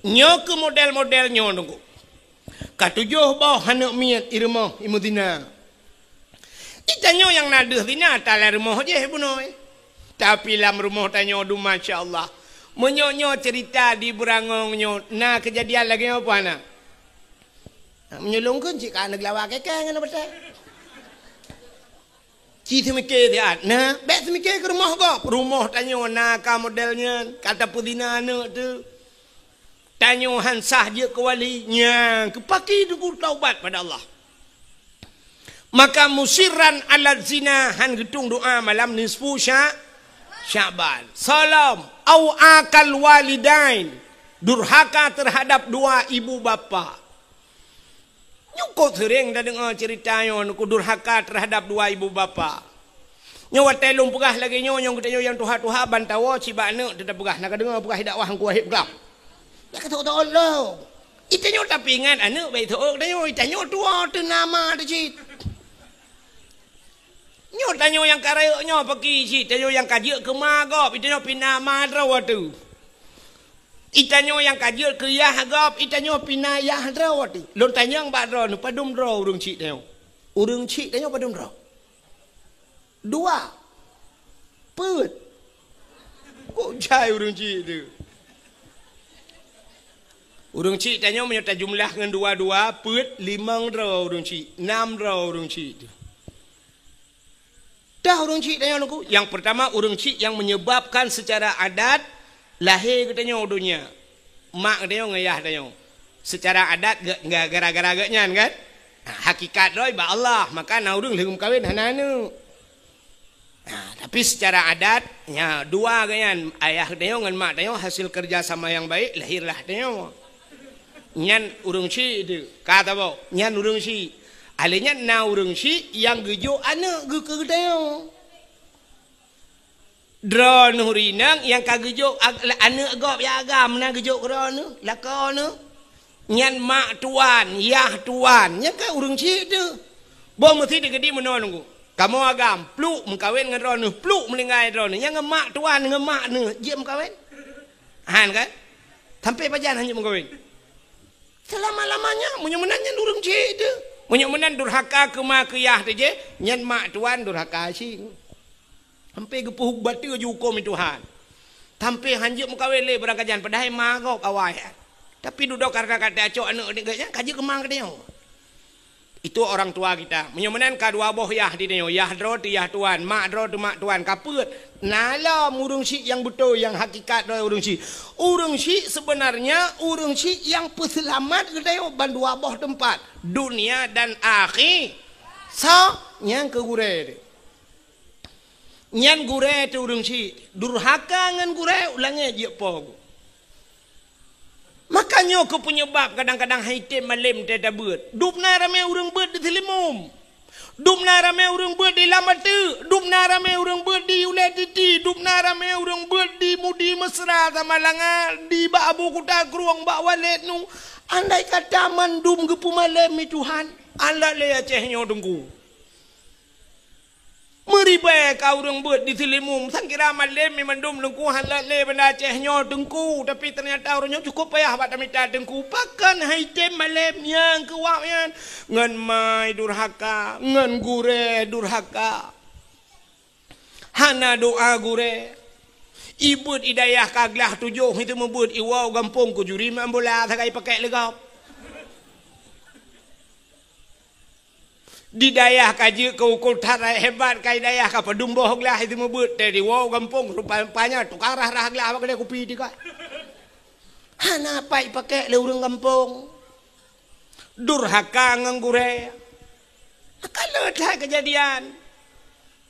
Nyoe keuh model-model nyoe teungku. Ka tujoh boh aneuk miet i rumoh i meuzina. I tanyoe nyang na deuh zina, talam rumoh jih bunoe. Tapi lam rumoh tanyoe dum, masya Allah. Meunyoe nyoe cerita di Beurangong nyoe, na keujadian lagée nyoe peue hana? Meunyoe lôn kheun cit ka aneuk lawa keke ngon aneuk batée. Ci seumike siat. Nah, bék seumike keu rumoh gob. Rumoh tanyoe na ka model nyan, ka tapeuzina aneuk teuh. Tanyoe han sah jeuet keu wali. Nyan, keu paki teungku taubat pada Allah. Maka musirran ala zina, han geutueng doa malam nisfu Sya-, Sya'ban. Salom, au akal walidain, durhaka terhadap dua ibu bapa. Nyoe kok seuréng tadeungoe ceurita nyoe, keu durhaka teuhadab dua ibu bapa. Nyoe watée lôn peugah lagée nyoe, nyoe geutanyoe nyang tuha-tuha ban tawoe cit bak aneuk teuh tapeugah, na kadeungoe peugah i dakwah Teungku Wahid peugah. Nyan ka teuôt-teuôt lom. I tanyoe tapeuingat aneuk bék teuôt tanyoe, i tanyoe tuwoe teuh na ma teuh cit. Nyoe tanyoe nyang ka rayeuk nyoe paki cit, tanyoe nyang ka jeuet keu ma gob, i tanyoe pih na ma droe teuh. I tanyoe nyang ka jeuet keu yah gob, i tanyoe pih na yah droe teuh. Lôn tanyong bak droeneuh, padum droe ureueng chik tanyoe? Ureueng chik tanyoe padum droe? Dua. Peuet. Kok jai ureueng chik teuh? Ureueng chik tanyoe meunyoe tajumlah ngon dua-dua, peuet, limong droe ureueng chik, nam droe ureueng chik teuh. Dah ureueng chik tanyoe Teungku, nyang peurtama ureueng chik nyang menyebabkan secara adat lahé geutanyoe u donya. Mak geutanyoe ngon yah tanyoe. Seucara adat ge-, ge-, gara-gara geuh nyan kan? Ha, hakikat droe bak Allah, maka na ureuëng lheueh meukawen hana aneuëk. Ha, tapi seucara adat, nya dua geuh nyan, ayah tanyoe ngon mak tanyoe hasil kerja sama yang baik, lahirlah tanyoe. Nyan ureuëng syik tu, ka tabok, nyan ureuëng syik. Alé nyan na ureuëng syik nyang geujok aneuëk geuh keu geutanyoe. Droeneuh rinang nyang ka geujok ag-, aneuëk gob nyang agam na geujok keu droeneuh, lakoe neuh. Nyan mak tuan, yah tuan, nyan ka ureuëng syik tu. Boh meusi teukeudi meunoe nunggu. Kamoe agam, pluk meukawen ngon droeneuh, pluk meuninggai droeneuh. Nyan ngon mak tuan, ngon mak neuh, jeuet meukawen. Han kan? Sampai pajan hana jeuet meukawen. Selama-lamanya, meunyoe meunan nyan ureuëng syik tu. Meunyoe meunan durhaka keu ma keu yah tu jih, nyan mak tuan durhaka syik. Sampai geupeuhuk bateue jihuköm Tuhan. Sampai hanjeuet meukawen lé barangkajan, padahai ma gob awai. Tapi dudoe karena ka tacok aneuëk geuh nyan, ka jeuet keu ma geutanyoe. Itu orang tua kita. Meunyoe meunan ka dua boh yah di tanyoe, yah droe teuh yah tuan, mak droe teuh mak tuan, ka peuet. Na lom ureuëng syik nyang beutôi, nyang hakikat droe ureuëng syik. Ureuëng syik sebenarnya ureuëng syik nyang peuseulamat geutanyoe ban dua boh teumpat, dunia dan akhi-, sa-, nyang keu gurée teuh. Nyan gurée teuh ureuëng syik, durhaka ngon gurée, u langét jeuet po geuh. Maka nyoe keuh peunyebab kadang-kadang han item malém teutabeuet. Dubna ramé ureuëng beuet di Seulimeum. Dubna ramé ureuëng beuet di Lam Ateuk. Dubna ramé ureuëng beuet di Ulée Titi. Dubna ramé ureuëng beuet di Mudi Mesra Samalanga, di bak Abu Kuta Krueng, bak Walét nu. Andai kata mandum geupeumalém lé Tuhan, alat lé Aceh nyoe Teungku. Meuribée ka ureuëng beuet di Seulimeum, sangkira malém mandum Teungku han lé Banda Aceh nyoe Teungku, tapi ternyata ureuëng nyoe cukup payah bak tamita Teungku. Pakon han item malém nyang keu wak nyan? Ngon mai durhaka, ngon gurée durhaka. Hana doa gurée. Ibeuet i dayah ka glah tujoh, itu meubeuet iwoe gampông keu juri main bola sagai pakek lé gob. Di dayah ka jeuet keu ukeue that hebat, ka i dayah ka padum boh glah itu meubeuet, teuh diwoe gampông, rupanya tukang rhah-rhah glah bak keudée kupi teuka. Hana pat ipakek lé ureuëng gampông. Durhaka ngon gurée. Ka le that keujadian.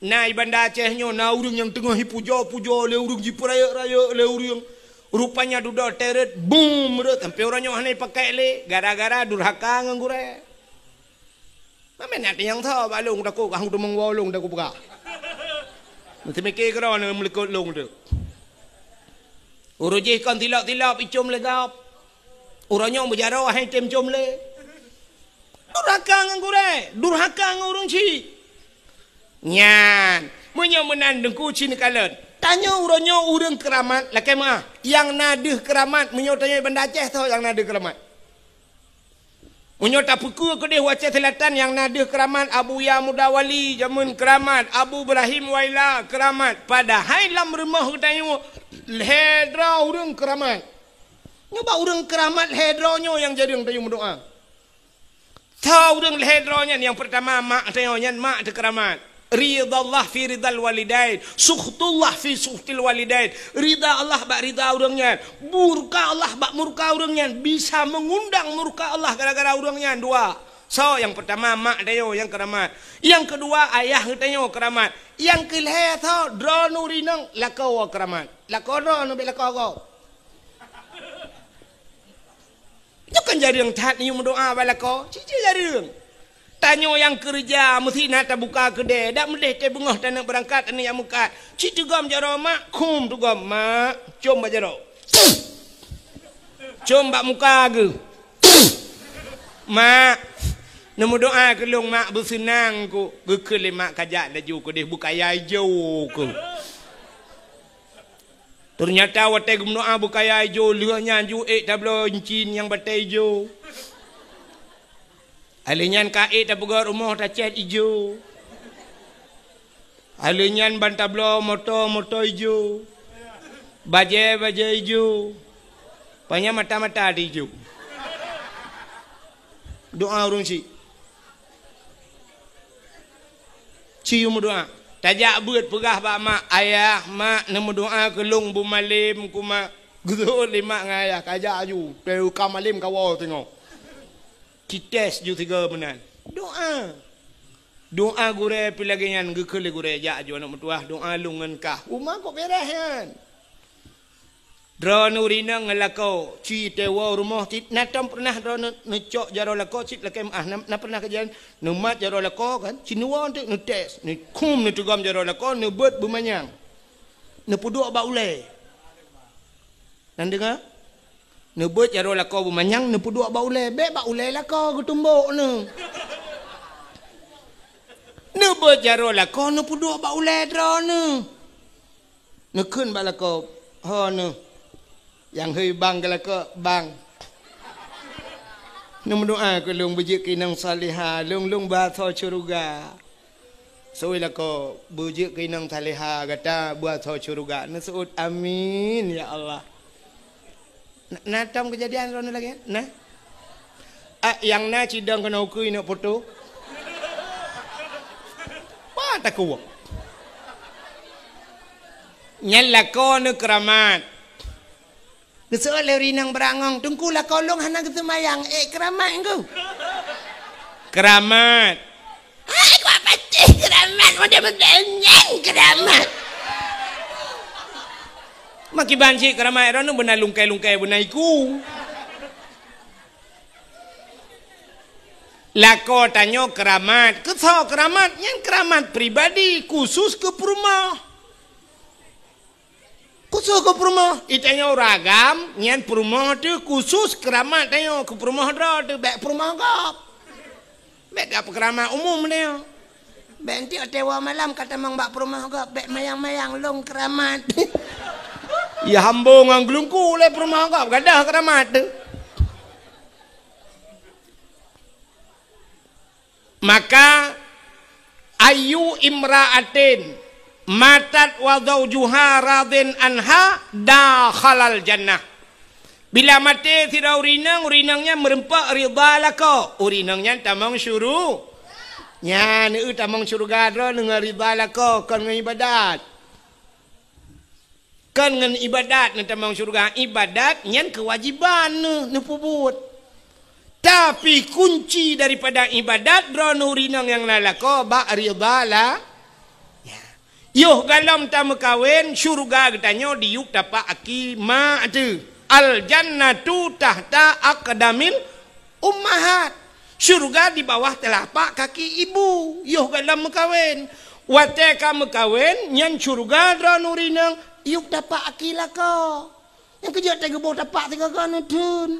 Na i Banda Aceh nyoe na ureuëng nyang teungoh ipujoe-pujoe lé ureuëng, jipeurayeuk-rayeuk lé ureuëng. Rupanya dudoe teuh rhot, bum, rhot, sampai uroe nyoe hana ipakek lé, gara-gara durhaka ngon gurée. Mamén na nyang tho bak lôn, takot ka hang teumong woe lôn, takot peugah. Meuseumiké keudroe na meulikot lôn teuh. Uroe jih kon tilop-tilop icom lé gob. Uroe nyoe meujaroe han item com lé. Durhaka ngon gurée, durhaka ngon ureuëng syik. Nyan, meunyoe meunan Teungku ci neukalon, tanyoe uroe nyoe ureuëng keuramat lakée meuáh. Nyang na deuh keuramat, meunyoe tanyoe Banda Aceh soe nyang na deuh keuramat? Meunyoe tapeukeue keudeh u Aceh Selatan nyang na deuh keuramat Abuya Muda Wali jameun keuramat, Abu Ibrahim Waila keuramat, padahai lam rumoh geutanyoe lhée droe ureuëng keuramat. Nyoe bak ureuëng keuramat lhée droe nyoe nyang jareueng tanyoe meudoá. Soe ureuëng lhée droe nyan? Nyang peurtama mak tanyoe, nyan mak teuh keuramat. Ridallah fi ridal walidain, sukhtullah fi sukhtil walidain. Rida Allah bak rida ureuëng nyan, murka Allah bak murka ureuëng nyan, bisa meungundang murka Allah gara-gara ureuëng nyan dua. Soe nyang peurtama? Mak tanyoe nyang keuramat. Nyang keudua ayah geutanyoe keuramat. Nyang keulhée soe? Droeneuh rinong lakoe keuramat. Lakoe droeneuh bék lakoe gob. Nyoe kan jareueng that neuyue meudoá bak lakoe, cit jih jareueng. Tanyoe nyang keureuja meusti na tabuka keudée, dak meudeh teuh beungoh taneuk beurangkat, taneuk jak meukat. Cit teugom jaroe mak, khum teugom, "Mak, com bak jaroe. Com bak muka geuh. Mak, neumeudoá keu lôn, Mak, beuseunang keuh." Geukheun lé mak kajak laju keudeh beukaya ijo keuh. Teunyata watée geumeudoá beukaya ijo, lheueh nyan ju ék tabloe incin nyang batée ijo. Alheuh nyan ka ék tapeugöt rumoh tacét ijo. Alheuh nyan ban tabloe moto, moto ijo. Bajée, bajée ijo. Panyang mata-mata teuh ijo. Doá ureuëng syik. Ci yue meudoá. Tajak beuet peugah bak mak, "Ayah, mak, neumeudoá keu lôn beumalém keu mak." Geuseuôt lé mak ngon ayah, kajak aju, teuka malem kawoe singoh. Kites ju sigoe meunan. Doa. Doa gurée pih lagée nyan geukheun lé gurée, jak aju aneuk meutuwah, doa lôn ngon kah. Uma kok beres nyan. Droeneuh rinong ngon lakoe, ci teuwoe rumoh cit, na tom peureunah droeneuh neucok jaroe lakoe cit lakée meuáh, na, na peureunah kejadian neumat jaroe lakoe kan, ci neuwoe teuk neutes, neukhum neuteugom jaroe lakoe, neubeuet beumanyang. Neupeuduek bak ulée. Nan deungoe? Neubeuet jaroe lakoe beumanyang, neupeuduek bak ulée. Bék bak ulée lakoe geutumbok neuh. Neubeuet jaroe lakoe, neupeuduek bak ulée droeneuh. Neukheun bak lakoe, "Ho neuh, nyang hei bang keu lakoe, bang. Neumeudoa keu lôn beujeuet keu inong salihah, lôn, lôn beuasoe syeuruga." Seuôt lakoe, "Beujeuet keu inong salihah gata beuasoe syeuruga." Neuseuôt, "Amin, ya Allah." Na, na tom keujadian droeneuh lagée nyan? Na? Ah, nyang na cidong keunoe ukeue neuk foto. Wah, takue. Nyan lakoe neuh keuramat. Geuseuôt lé ureueng inong beurangong, "Teungku, lakoe lôn hana geuseumayang." "Eh, keuramat, Teungku." "Keuramat." "Hai, kuat patéh keuramat, model-model nyan keuramat." Makiban cit keuramat droeneuh beuna lungkai-lungkai beuna iku. Lakoe tanyoe keuramat. Keu soe keuramat? Nyan keuramat pribadi, khusus keu peurumoh. Khusus keu peurumoh, i tanyoe ureueng agam, nyan peurumoh teuh khusus keuramat tanyoe, keu peurumoh droe teuh, bék peurumoh gob. Bék gak peukeuramat umum tanyoe. Bék enteuk watée woe malam ka tamong bak peurumoh gob, bék mayang-mayang lôn keuramat. Ya hambo ngon geulungku lé peurumoh gob, gadôh keuramat teuh. Maka, "Ayyu imra'atin matat wa zaujuha radin anha dakhalal jannah." Bila maté sidroe ureueng inong, ureueng inong nyan meureumpok ridha lakoe, ureueng inong nyan tamong syuru-, nyan, eu, tamong syeuruga droeneuh ngon ridha lakoe, kon ngon ibadat. Kon ngon ibadat neutamong syeuruga. Ibadat nyan keuwajiban neuh, neupeubuet. Tapi kunci daripada ibadat droeneuh ureueng inong nyang na lakoe bak ridha la-, ya. Yoh galom tameukawen, syeuruga geutanyoe diyueb tapak aki mak teuh. Al jannatu tahta aqdamil ummahat. Syeuruga di bawah teulapak kaki ibu, yoh galom meukawen. Watée ka meukawen, nyan syeuruga droeneuh ureueng inong, yueb tapak aki lakoe. Nyang keujeuet teuh geuboh tapak sigoe-goe neutheun.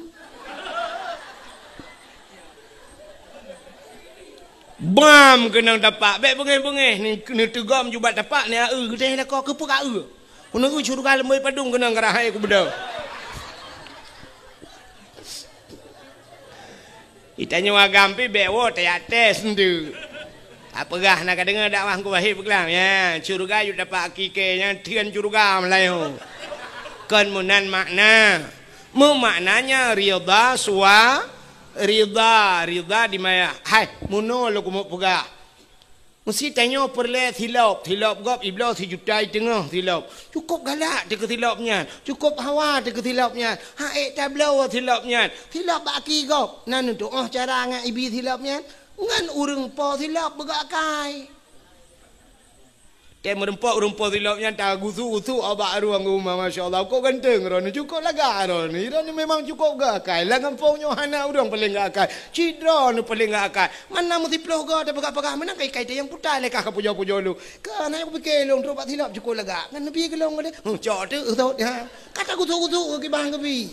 Bam keunong tapak, bék beungéh-beungéh, ni-, neuteugom ju bak tapak, neueu geutéh lakoe, keupeue ka eu. Keuneuk eu syeuruga leumoi padum keunong keurah hai kubeudôh. Itanyoe agam pih bék woe tajak tes enteuk. Tapeugah na ka deungoe dakwah Teungku Wahid peugah, ya, syeuruga yueb tapak aki kée nyan theun syeuruga meulayeue. Kon meunan makna. Meumaknanya ridha sua-, ridha, ridha di maya. Hai, meunoe lôn keumeung peugah. Meusti tanyoe peureulée silop, silop gob ibloe sijuta i teungoh silop. Cukôp galak teuh keu silop nyan, cukôp hawa teuh keu silop nyan, han ék tabloe silop nyan. Silop bak aki gob, na neutuoh cara ngon ibi silop nyan, ngon ureueng po silop beugok akai. Tée meureumpok ureueng po silop nyan tagusu-gusu bak rueng u ma, masya Allah, kok ganteng droeneuh, cukôp lagak droeneuh. Droeneuh memang cukôp gok akai. Lam gampông nyoe hana ureueng paleng gok akai. Cit droeneuh paleng gok akai. Mana meusiplôh goe tapeugah-peugah, meunan kai-kai tayang puta lé kah ka pujoe-pujoe lôn. Ka na nyang kupike lôn trok bak silop cukôp lagak. Ngon neubi keu lôn deh. Huh, cok teuk, sot, ha. Ka tagusu-gusu keu kiban keubi.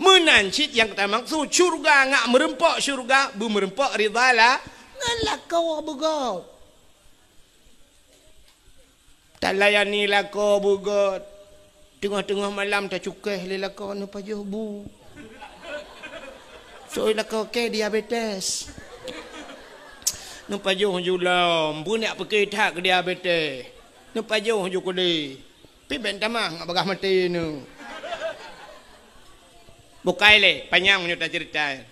Meunan cit nyang tamaksud syeuruga ngat meureumpok syeuruga, beumeureumpok ridha la-, ngon lakoe beugôt. Talayani lakoe beugôt. Teungoh-teungoh malam tacukéh lé lakoe neupajoh bu. Sôi lakoe kée diabetes. Neupajoh ju lom, beunyak peuke that keu diabetes. Neupajoh ju keudeh. Pih bék tamah ngat bagah maté neuh. Bukai lé, panyang meunyoe taceurita.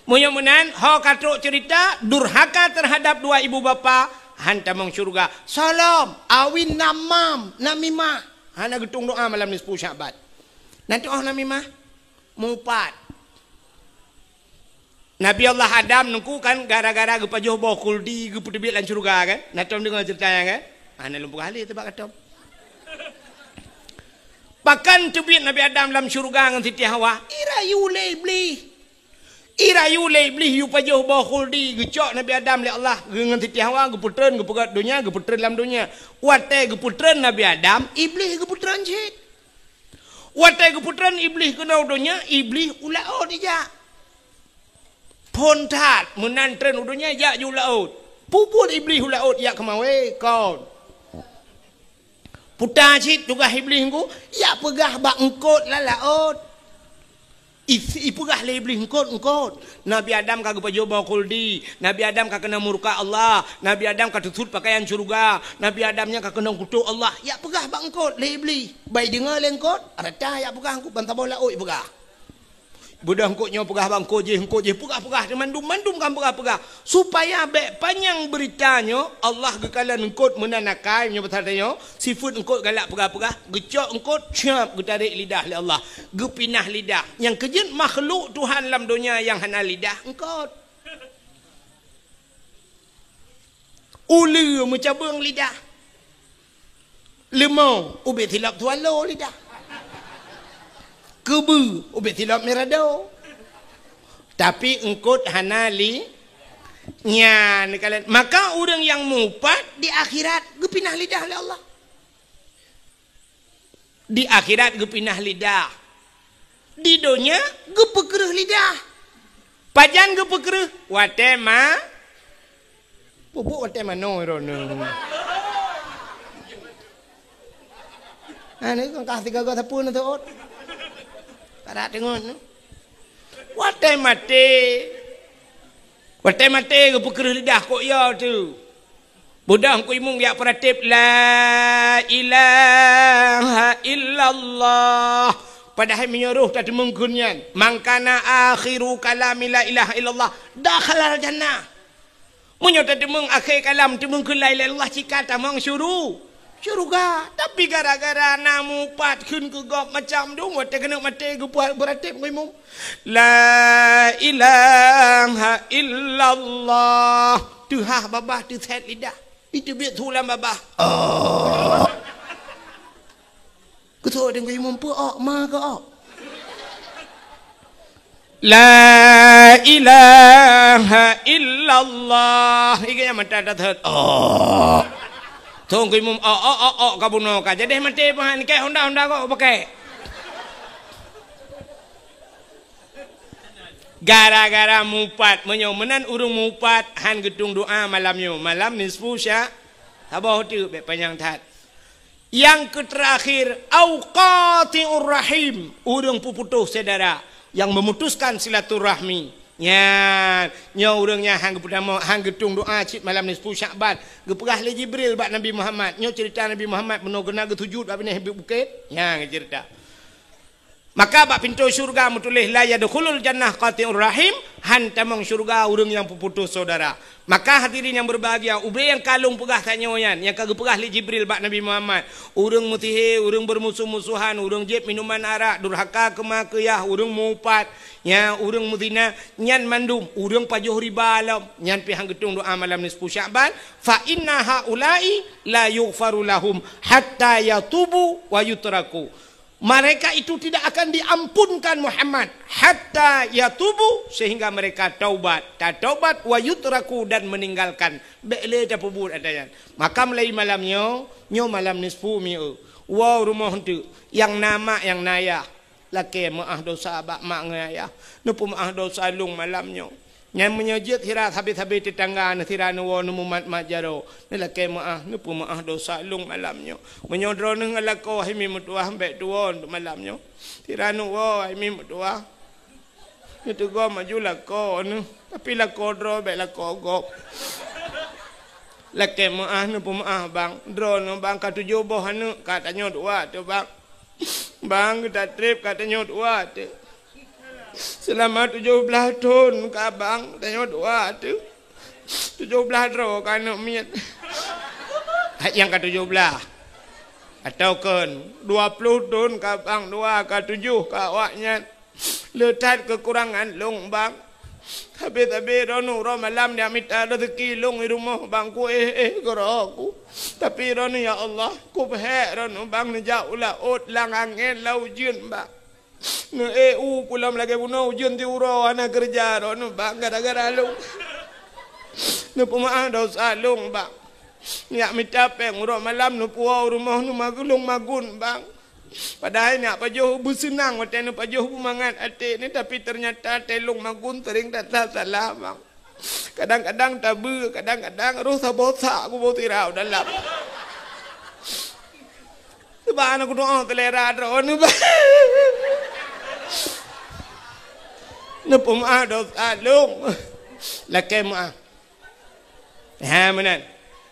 Meunyoe meunan, ho ka trok ceurita, durhaka teuhadab dua ibu bapa, han tamong syeuruga. Solom, awin namam, namimah, hana geutueng doa malam nisfu Sya'ban. Na tu'oh namimah? Mupat. Nabi Allah Adam nungku kan gara-gara geupajoh boh khuldi geupeuteubiet lam syeuruga kan? Na tom deungoe ceurita nyan kan? Ah, na lôn peugah lé teuh bak katom. Pakon teubiet Nabi Adam lam syeuruga ngon Siti Hawa? Irayu lé Iblih. Irayu lé Iblih yue pajoh boh khuldi, geucok Nabi Adam lé Allah, geu-, ngon Siti Hawa geupeutreun, geupeugöt donya, geupeutreun lam donya. Watèe geupeutreun Nabi Adam, Iblih geupeutreun cit. Watèe geupeutreun Iblih keunoe donya, Iblih u laôt ijak. Phôn that, meunan treun u donya, jak ju laôt. Peue buet Iblih u laôt jak keumawé, kon. Puta cit tugaih Iblih nungku, jak peugah bak eungkôt lam laôt. I-, ipeugah lé Iblih, "Eungkôt, eungkôt. Nabi Adam ka geupajoh boh khuldi. Nabi Adam ka keunong murka Allah. Nabi Adam ka teusut pakaian syeuruga. Nabi Adam nyan ka keunong kutok Allah." Jak peugah bak eungkôt lé Iblih. Bai deungoe lé eungkôt, rata jak peugah eungkôt ban saboh laôt ipeugah. Beudôh eungkôt nyoe peugah bak eungkôt jéh, eungkôt jéh peugah-peugah, mandum-mandum kan peugah-peugah. Supaya bèk panyang beurita nyoe, Allah geukalon eungkôt meunan akai, meunyoe bahasa tanyoe, sifeuet eungkôt galak peugah-peugah, geucok eungkôt, cab, geutarek lidah lé Allah, geupinah lidah. Nyang keujeuet makhluk Tuhan lam donya nyang hana lidah, eungkôt. Uleue meucabeueng lidah. Leumo ubit silop swallow lidah. Keubeue ubit silop mirado. Tapi eungkôt hana li-, nyan kalon. Maka ureueng nyang mupat di akhirat geupinah lidah lé Allah. Di akhirat geupinah lidah. Di donya geupeukreuh lidah. Pajan geupeukreuh? Watèe ma-, pupuk watèe manoe droeneuh. Ha, ni kan kah tiga go sapeue na teuôt. Karat deungon. Watèe maté. Watèe maté geupeukreuh lidah kok ya tu. Beudôh Teungku Imum jak peurateb, "La ilaha illallah." Padahai meunyoe roh tateumeung kheun nyan, "Man kana akhiru kalami la ilaha illallah, dakhalal jannah." Meunyoe tateumeung akhé kalam teumeung kheun la ilaha illallah, cit ka tamong syuru-, syeuruga. Tapi gara-gara na mupat kheun keu gob macam dum, watèe keuneuk maté geupeurateb Teungku Imum. La ilaha illallah. Teuhah babah teusét lidah. Iteubiet su lam babah. Oh. Keusoe Teungku Imum peue ok, ma keu ok. La ilaha illallah. Iga nyang mata dah thot. Oh. Teungku Imum ok, ok, ok, ok, ka bunoe ka. Jadi maté pahan kèe honda-honda kok pakai. Gara-gara mupat, meunyoe meunan ureueng mupat han geutueng doa malam nyoe, malam nisfu sya-, saboh teuk bèk panyang that. Nyang keuterakhir, au qati'ur rahim, ureueng peuputôh syedara, nyang memutuskan silaturahmi. Nyan, nyoe ureueng nyan han geupeutamong, han geutueng doa cit malam nisfu Syakban. Geupeugah lé Jibril bak Nabi Muhammad, nyoe ceurita Nabi Muhammad bunoe geuneuk geusujut bak binéh bukét. Nyan ceurita. Maka bak pintoe syeuruga meutuléh, "La yadkhulul jannah qati'ur rahim," han tamong syeuruga ureueng nyang peuputôh syedara. Maka hadirin nyang berbahagia, ubé nyang ka lôn peugah tanyoe nyan, nyang ka geupeugah lé Jibril bak Nabi Muhammad, ureueng meusihé, ureueng beurmusoh-musohan, ureueng jieb minuman arak, durhaka keu ma keu yah, ureueng mupat, nya ureueng meuzina, nyan mandum ureueng pajoh riba lom, nyan pih han geutueng doa malam nisfu Syakban, "Fa inna haula'i la yughfaru lahum hatta yatubu wa yutraku." Mereka itu tidak akan diampunkan Muhammad hatta yatubu, sehingga mereka taubat, tataubat, wa yutraku, dan meninggalkan. Bèk lé tapeubuet ata nyan. Maka mulai malam nyoe, nyoe malam nisfu mi'u. Woe rumoh eunteuk, nyang na mak, nyang na yah. Lakèe meu'ah dosa bak mak ngon ayah. Neupeumeu'ah dosa lôn malam nyoe. Nyan meunyoe jeuet sira sabe-sabe teutangga neuh sira neuwoe neumumat-mat jaroe, neulakèe meu'ah, neupeumeu'ah dosa lôn malam nyoe. Meunyoe droeneuh ngon lakoe hai mi meutuwah bèk tuwoe malam nyoe, sira neuwoe hai mi meutuwah, neuteugom aju lakoe neuh, tapi lakoe droe bèk lakoe gob. Lakèe meu'ah, neupeumeu'ah bang, droeneuh bang ka tujoh boh aneuk ka tanyoe dua teuh bang. Bang, geuta trép ka tanyoe dua teuh. Seulama tujoh blaih thon ka bang tanyoe dua teuh. Tujoh blaih droe ka aneuk miet. Hai nyang ka tujoh blaih. Atawa kon, dua ploh thon ka bang dua, ka tujoh ka awaknyan. Le that keukurangan lôn bang. Habéh-habéh droeneuh uroe malam neujak mita raseuki lôn di rumoh bang, kuéh-éh keudroe ku. Tapi droeneuh ya Allah, kupeuhék droeneuh bang neujak u laôt lam angén lam ujeuen bang. Neuék u pulang lagée bunoe ujeuen siuroe hana keureuja droeneuh bang gara-gara lôn. Neupeumeu'ah desya lôn bang. Neujak mita péng uroe malam neupuwoe u rumoh neumagun lôn magun bang. Padahai neujak pajoh beuseunang watée neupajoh beumangat até nyoe, tapi teunyata até lôn magun seuring that-that salah bang. Kadang-kadang tabeue, kadang-kadang roh saboh sak kuboh sira u dalam. Sebab aneuk kudoa selera droeneuh bang. Neupeumeu'ah desya lôn. Lakée meu'ah. Ha meunan.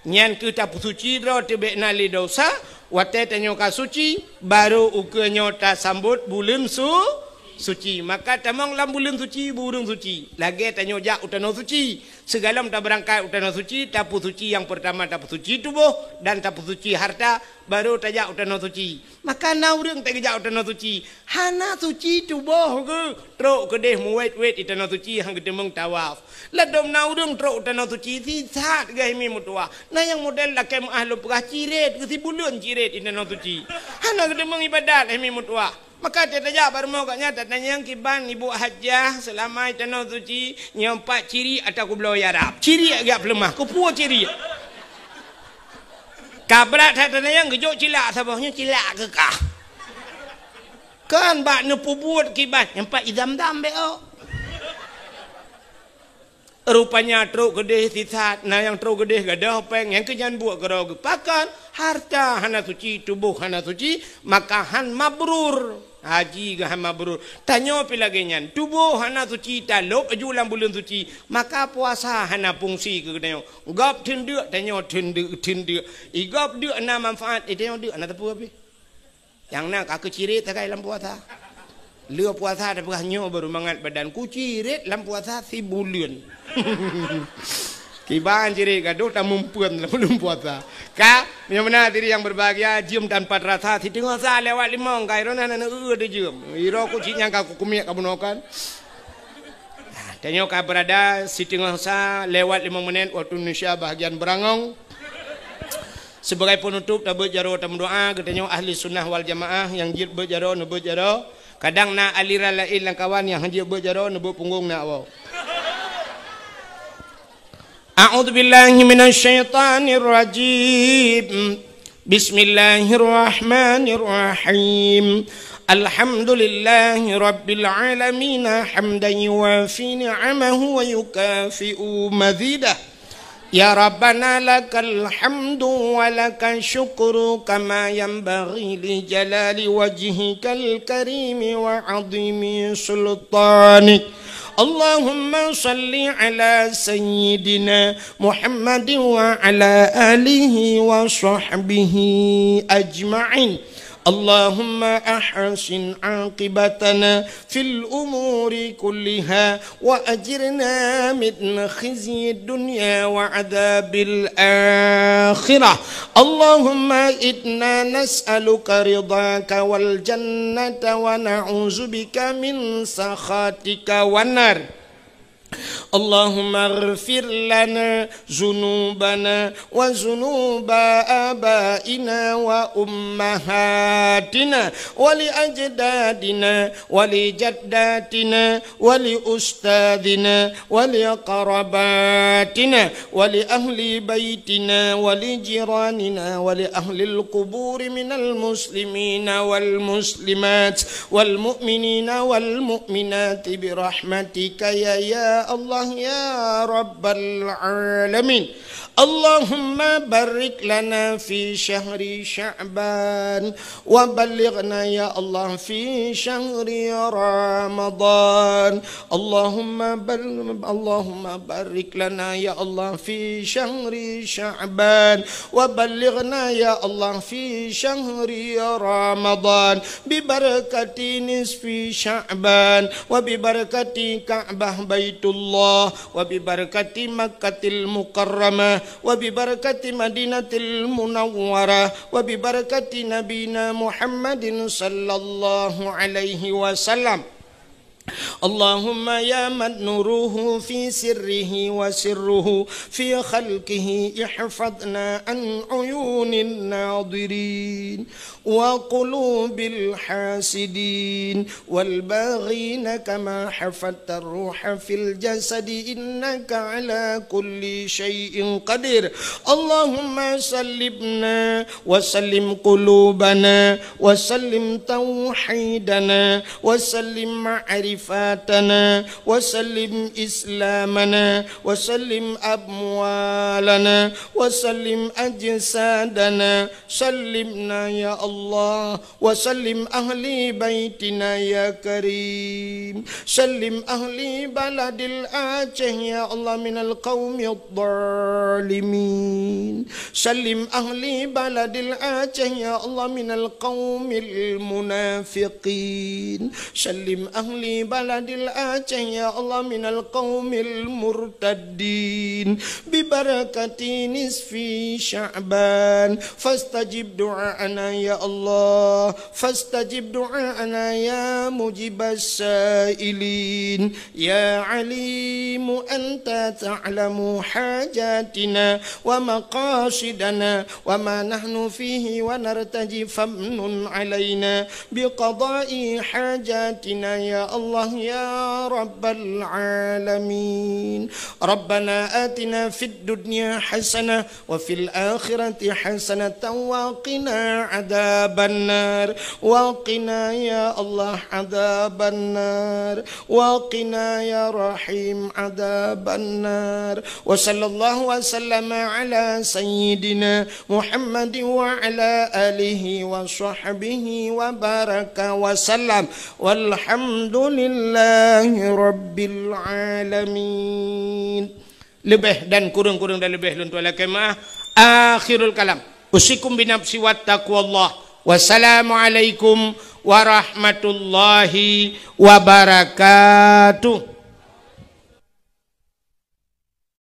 Nyan keuh tapeusuci droe teuh bék na lé desya, watée tanyoe ka suci, barô ukeue nyoe tasambot buleuen su-, suci. Maka tamong lam buleuen suci, bu ureuëng suci. Lagée tanyoe jak u tanoh suci. Sigohlom tabeurangkat u tanoh suci, tapeusuci nyang peurtama tapeusuci tuboh dan tapeusuci harta, barô tajak u tanoh suci. Maka na ureuëng teuk geujak u tanoh suci, hana suci tuboh geuh, trok keudeh meuwét-wét di tanoh suci han geuteumeung tawaf. Ladôm na ureuëng trok u tanoh suci sisat geuh himi meutuwah. Na nyang model lakée meu'ah lôn peugah cirét geuh sibuleuen cirét di tanoh suci. Hana geuteumeung iébadat himi meutuwah. Maka teutajak bak rumoh gobnyan tatanyong kiban ibu hajah seulama di tanoh suci nyoe pat cirét atawa kubloe ya rab. Cirét geujak peuleumah, kupuwoe cirét. Ka brat that tanyoe geujok cilak saboh nyoe cilak keu kah. Kan bak neupeubuet kiban nyang pat idam-dam bék ôk. Rupanya trok keudeh sisat, na nyang trok keudeh gadôh péng, nyang keu nyan buet keudroe geupakan, harta hana suci, tuboh hana suci, maka han mabrur. Haji geuh han mabrur. Tanyoe pih lagée nyan, tuboh hana suci, talôb aju lam buleuen suci, maka puasa hana fungsi keu geutanyoe. Gob theun deuk, tanyoe theun deuk, theun deuk. I gob deuk na manfaat, i tanyoe deuk hana teupeu pih. Nyang na ka keucirét sagai lam puasa. Le puasa tapeugah nyoe baru mangat badan kucirét lam puasa sibuleuen. Kiban cirét gadôh tamumpeuen lam buleuen puasa. Ka, meunyoe meunan hadirin yang berbahagia, jeuem tanpa terasa, siteungoh sa lewat limong, ka iroh na na eu-eu teuh jeuem. Iroh kucing nyang ka kukumiek ka bunoe kan. Tanyoe ka beurada siteungoh sa lewat limong menit waktu Indonesia bahagian beurangong. Sibagai peunutôb tabeuet jaroe tameudoa, geutanyoe ahli sunnah wal jamaah nyang jeuet beuet jaroe neubeuet jaroe. Kadang na aliran laén lam kawan nyang han jeuet beuet jaroe neubeuet punggong na awak. A'udzubillahi minasyaitonirrajim. Bismillahirrahmanirrahim. Alhamdulillahi rabbil alamin, hamdan yuwafi ni'amahu wa yukafi'u mazidah. Ya Rabbana lakal hamdu wa lakal syukru kama yanbaghi li jalali wajhikal karimi wa azimi sultanik. Allahumma salli ala sayyidina Muhammadin wa ala alihi wa sahbihi ajma'in. Allahumma ahsin aqibatana fil umuri kulliha wa ajirna min khizyid dunya wa adzabil akhirah. Allahumma inna nas'aluka ridhaka wal jannata wa na'udzubika min sakhatika wan nar. Allahumma ighfir lana dzunubana wa dzunuba abaina wa ummahatina wa li ajdadina wa li jaddatina wa li ustadzina wa li qarabatina wa li ahli baitina wa li jiranina wa li ahlil quburi minal muslimina wal muslimat wal mu'minina wal mu'minati bi rahmatika ya, ya Allah ya Rabbal alamin. Allahumma barik lana fi syahri Sya'ban wa ballighna ya Allah fi syahri Ramadan. Allahumma bal-, Allahumma barik lana ya Allah fi syahri Sya'ban wa ballighna ya Allah fi syahri Ramadan bi barakati nisfi Sya'ban wa bi barakati Ka'bah Baitullah وببركة مكة المكرمة وببركة مدينة المنورة وببركة نبينا محمد صلى الله عليه وسلم. اللهم يا من نوره في سره وسره في خلقه، احفظنا عن عيون الناظرين وقلوب الحاسدين والباغين كما حفظت الروح في الجسد، إنك على كل شيء قدير. اللهم سلمنا وسلم قلوبنا وسلم توحيدنا وسلم معرفتنا وسلم إسلامنا وسلم أموالنا وسلم أجسادنا. سلمنا يا الله وسلم أهل بيتنا يا كريم. سلم أهل بلد الآچه يا الله من القوم الظالمين. سلم أهل بلد الآچه يا الله من القوم المنافقين. سلم أهل بلد الآچه يا الله من القوم المرتدين. ببركة نصف شعبان فاستجب دعاءنا يا الله، فاستجب دعاءنا يا مجيب السائلين. يا عليم أنت تعلم حاجاتنا ومقاصدنا وما نحن فيه ونرتجي، فامنن علينا بقضاء حاجاتنا يا الله يا رب العالمين. ربنا آتنا في الدنيا حسنة وفي الآخرة حسنة وقنا عذاب النار. وقنا يا الله عذاب النار. وقنا يا رحيم عذاب النار. وصلى الله وسلم على سيدنا محمد وعلى آله وصحبه وبارك وسلم. والحمد لله رب العالمين. Leubeh dan kureueng-kureueng dan leubeh lôn tuan lakée meu'ah. Akhirul kalam. Usikum binafsi wattaqwallah. Wassalamualaikum warahmatullahi wabarakatuh.